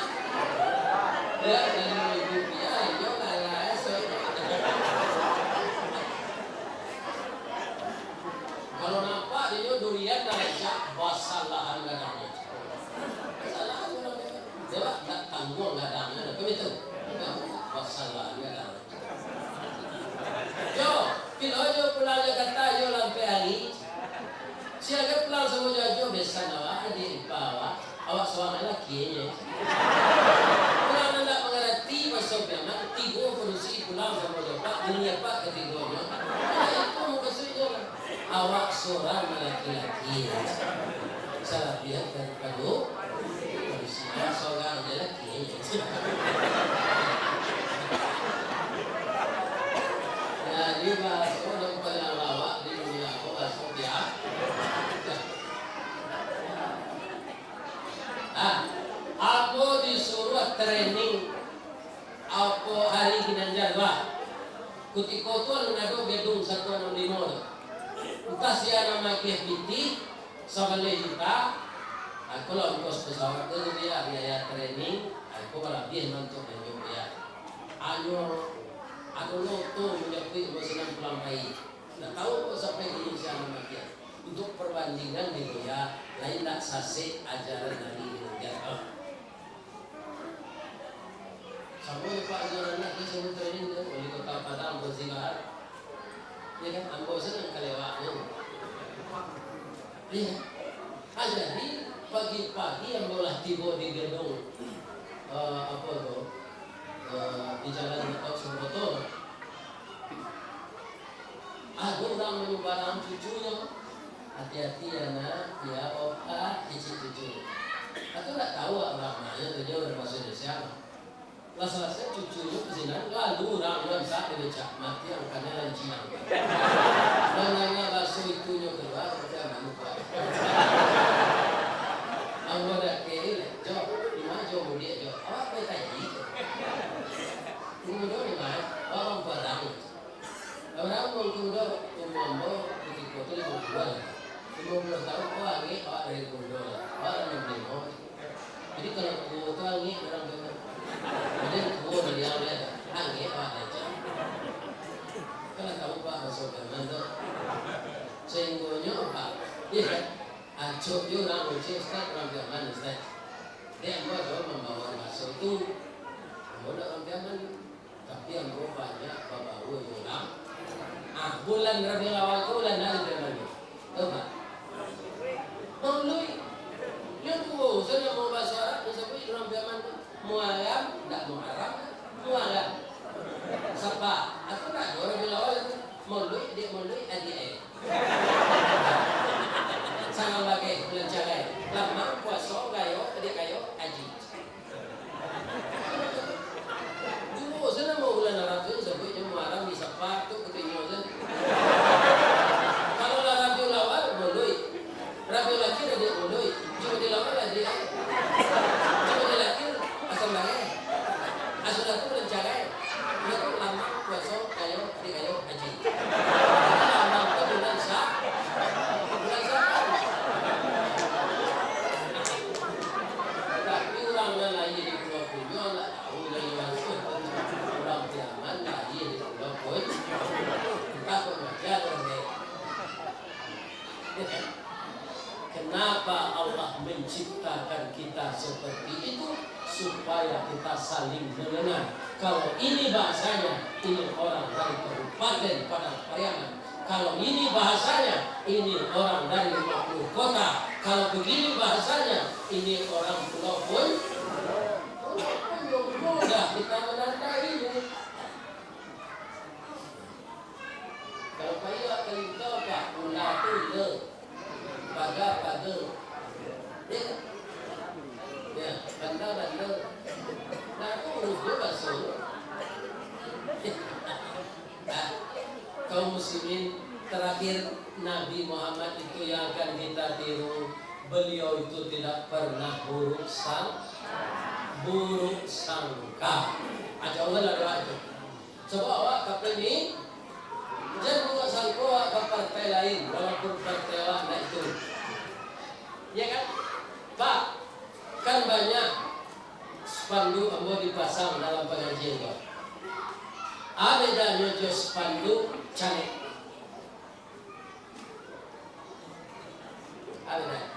Dia limo ribu rupiah, jual lala, coyek. Kalau nampak dia durian dah rancak, basalahan gadangnyo. Basalahan gadangnyo. Dia ndak tangguang gadangnyo, apa itu? Basalahan gadangnyo. Bilo jo pulang Jakarta, yo lampek ari. Sia ka pulang samo jo Ajo, besan awak, adiak ipa awak. Awak surang laki nyo. Urang nan ndak mangarati baso Piaman, tigo padusi pulang samo jo apak, bini apak katigonyo. Itu mukasuiknyo. Awak surang laki-laki. Salabiah daripado padusi. Awak surang laki. Jadi bahaso nan paling lawak di dunia ko bahaso Pia-, Ah, ambo disuruah training, apo, ari Ginanjar lah. Kutiko tu alun ado gedung satu anam limo tu. Entah sia nan magiah pitih, sabaleh juta, aku lah ongkos pesawat tu, biaya, biaya training, aku balabiah mah untuak manjok biaya. Anyo, ado loto manjapuik ambo sinan pulang pai. Ndak tahu kok sampai kini sia nan magiah. Untuak perbandingan di Buya, lain ndak sasek ajaran dari Ginanjar. Samo jo Pak Azwar Anas, dia selalu training tu, wali kota Padang, Fauzi Bahar. Ya kan, ambo senang kalewaknyo. Iya. Ah, jadi, pagi-pagi ambo lah tibo di gedung, eh, apa tu, eh, di Jalan Datuk Suroto. Ado urang manyumbarang cucunyo. Hati-hati, anak, ya, opak, kicik cucu. Aku ndak tahu urang ma nyo tu, nyo urang bahasa Indonesia. Lah salasai cucunyo ka sinan, lalu urang nan sak dibecak mati, angkannyo lanci nang. Mandanga baso itu nyo kalua, macam anu, Pak. Ambo dakek, "Jo, di ma Jo mudiak, Jo?" "Awak pai kaji, Jo." "Kudo di ma?" "Awak urang Padang." Urang Bangku do, umua ambo kutiko tu limo puluah lah. Limo puluah taun, oh, angek awak dari Bangku do lah. Awak lah anam limo. Jadi, kalau tuo tu angek urang tu. Jadi, tuo dari awak lah. Angek awak dari Aceh. Kan lah tahu, Pak, baso Piaman tu. Sahinggonyo, Pak, iya kan? Acok jo urang Aceh, Ustaz, urang Piaman, Ustaz. Dek ambo ado mambawa baso tu. Ambo ndak urang Piaman. Tapi ambo banyak babaua jo urang. Ah, bulan Rabiul Awal ko bulan nan di Piaman tu. Tahu tak? Maului. Nyo duo, so namo baso Arab, nyo sabuik urang Piaman tu. Muharram, ndak Muharram, Muharram. Sapa? Aku ndak ado Rabiul Awal tu. Maului, dek Maului, adiak ai. Sangang bagai, bulan carai. Lamang, puaso, gayo, adiak gayo, aji. Duo se namo bulan Arab tu, sabuik jo Muharram, di Safar tu, katonyo se. Kalau lah Rabiul Awal, Maului. Rabiul Akhir, adiak Maului. Jumadil Awal, adiak. Jumadil Akhir, Asam Bagai. Asudah tu bulan carai. Bulan tu lamang, puaso, gayo, adiak gayo, aji. Lamang tu bulan Sa-, bulan Safar. Tapi urang nan lahia di Pulau Punyo, ndak tahu lai maksud. Urang Piaman lahia di Pulau Punyo. Entah kok macam urang dia. Kenapa Allah menciptakan kita seperti itu? Supaya kita saling mengenal. Kalau ini bahasanya, ini orang dari Kabupaten Padang Pariaman. Kalau ini bahasanya, ini orang dari lima puluh kota. Kalau begini bahasanya, ini orang Pulau Pun-, Pulau Punyo. Mudah kita menandainya. Kalau payah kalintau, Pak, ula tu le. Paga, paga. Ya. Ya, banda, banda. Nah, tu urus dia baso. Nah, kaum muslimin, terakhir Nabi Muhammad itu yang akan kita tiru, beliau itu tidak pernah buruk sang-, buruk sangka. Aja Allah lah doa itu. Coba awak ka P M I, jan buka sangko awak ka partai lain, walaupun partai awak ndak itu. Ya kan? Pak, kan banyak spanduk ambo dipasang dalam pangajian ko. A bedanyo jo spanduk caleg? Apo bana?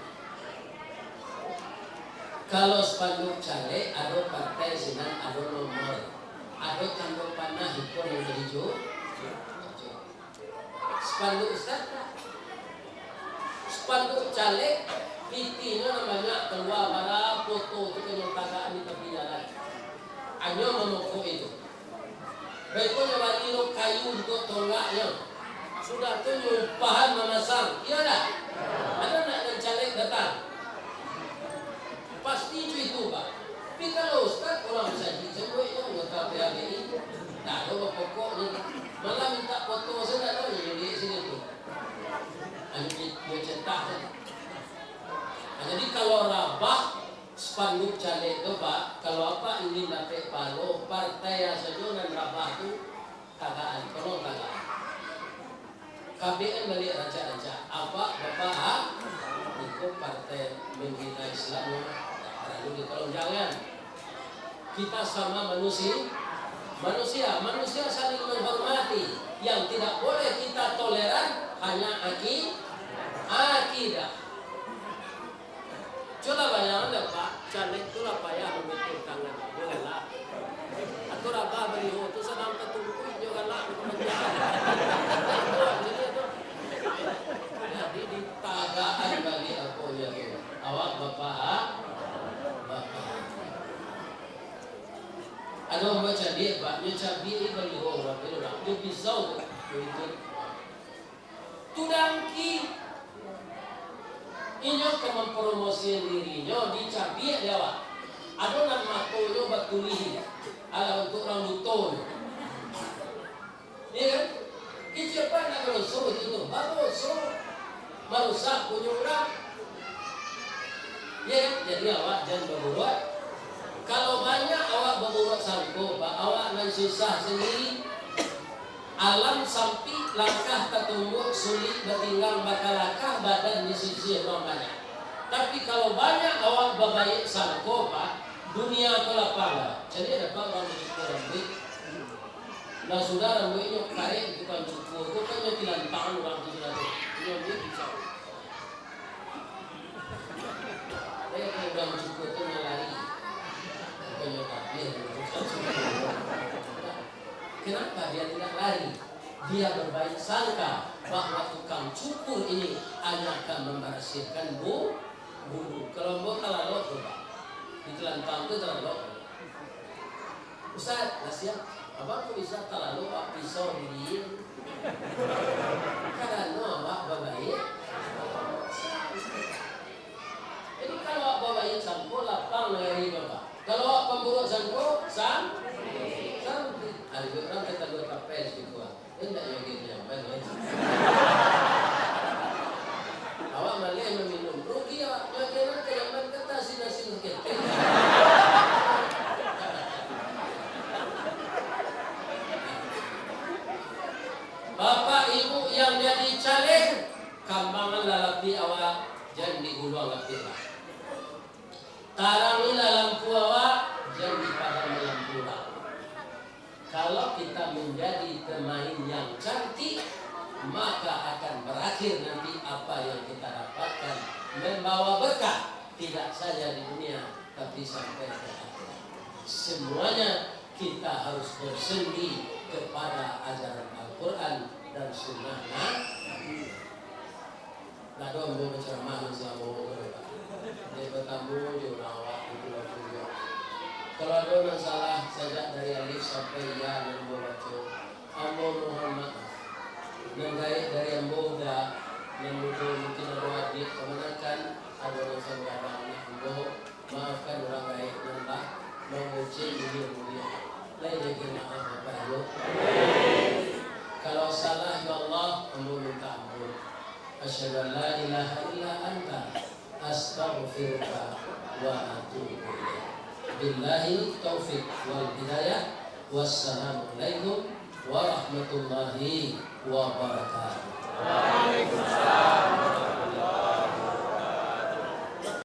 Kalau spanduk caleg, ado partai sinan, ado nomor, ado tando panah iko nan hijau. Spanduk ustad, spanduk caleg, pitihnyo nan banyak kalua, bara foto tu kan nan tagak di tapi jalan. Hanyo mamokok itu. Beko nyo bali lo kayu untuak tonggaknyo. Sudah tu nyo upahan mamasang. Iyo ndak? Ado ndak nan caleg datang? Pasti jo itu, Pak. Tapi kalau ustad, urang sajik sabuiknyo, anggota P A B I, ndak ado bapokoknyo. Malah minta foto sajo ndak ado, jadi sini tu. Hanya di-, dicetak sajo. Nah, jadi kalau rabah spanduk caleg tu, Pak, kalau apak ingin dapek pahalo, partai sajo nan rabah tu, tagaan, tolong tagaan. Kabekan baliak rancak-rancak. Apak, Bapak, ha? Iko partai membina Islam, tak perlu diperpanjang. Kita sama manusia, manusia, manusia saling menghormati. Yang tidak boleh kita toleran hanya aki-, akidah. Cubolah bayangkan dek Pak, caleg tu lah payah mamikul tangan, yo lah. Atau rabah baliho tu sadang tatungkuik nyo galak nyo ka panjang. Jadi ditagakan baliak aponyo tu. Awak bapa-, bapa-. Ado ambo caliak, Pak, nyo cabiak baliho urang tu, nyo pisau tu, nyo ikut. Tu dangki. Inyo ka mampromosikan dirinyo, dicabiak dek awak. Ado nan matonyo batulih, alah untuak urang buto nyo. Iyo kan? Kecek apak nak badoso itu tu. Badoso. Marusak punyo urang. Iyo kan? Jadi awak jan baburuak. Kalau banyak awak baburuak sangko, Pak, awak nan susah sandiri. Alam sampik, langkah tatumbuak, sulik batinggang bakalakah, badan disisiah urang banyak. Tapi kalau banyak awak babaiak sangko, Pak, dunia ko lapang, Pak. Jadi, ado urang bacukur rambuik. Lah sudah rambuiknyo karek, tukang cukur tu kan nyo tilantang urang tu sudah tu. Inyo ambiak pisau. Eh, urang cukur tu nyo lari. Bukannyo tabih, tukang cukur. Kenapa dia tidak lari? Dia berbaik sangka bahwa tukang cukur ini hanya akan membersihkan bu-, bulu. Kalau ambo talalok tu, Pak. Di Telantang tu talalok. Ustaz, lah siap. Abang kok bisa talalok, Pak, pisau di dia? Karano awak babaiak. Jadi, kalau awak babaiak sangko, lapang nagari, Bapak. Kalau awak pamburuak sangko, sam-, sampik. Ari urang kata dua tapes gitu, ah. Indak yo gitu, nyaman, kan? Awak maleh maminum. Rugi awak. Nyo kena ka nyaman, kata asin-asin saketek. Bapak Ibu yang jadi caleg, kambanganlah lapik awak, jan diguluang lapik lah. Tarangilah lampu awak, jan dipadam lampu urang. Kalau kita menjadi pemain yang cantik, maka akan berakhir nanti apa yang kita dapatkan, membawa berkah, tidak saja di dunia, tapi sampai ke akhirat. Semuanya kita harus bersendi kepada ajaran Al-Quran dan Sunnah Nabi. Ndak ado ambo bacaramah nan salamo ko, Pak. Dek batamu jo urang awak di Pulau Tunjuak. Kalau ado nan salah sajak dari alif sampai ya nan ambo baco, ambo mohon maaf. Nan gaek dari ambo uda, nan mudo mungkin ado adiak kamanakan, ado nan sagadang anak ambo, maafkan urang gaek nan lah mangecek mulia-mulia. Lai lagi maaf, Bapak Ibu. Kalau salah, ya Allah, ambo minta ampun. Asyhadu an la ilaha illa anta, astaghfiruka wa atubu ilaik. Billahi taufiq wal hidayah. Wassalamualaikum warahmatullahi wabarakatuh. Waalaikumsalam.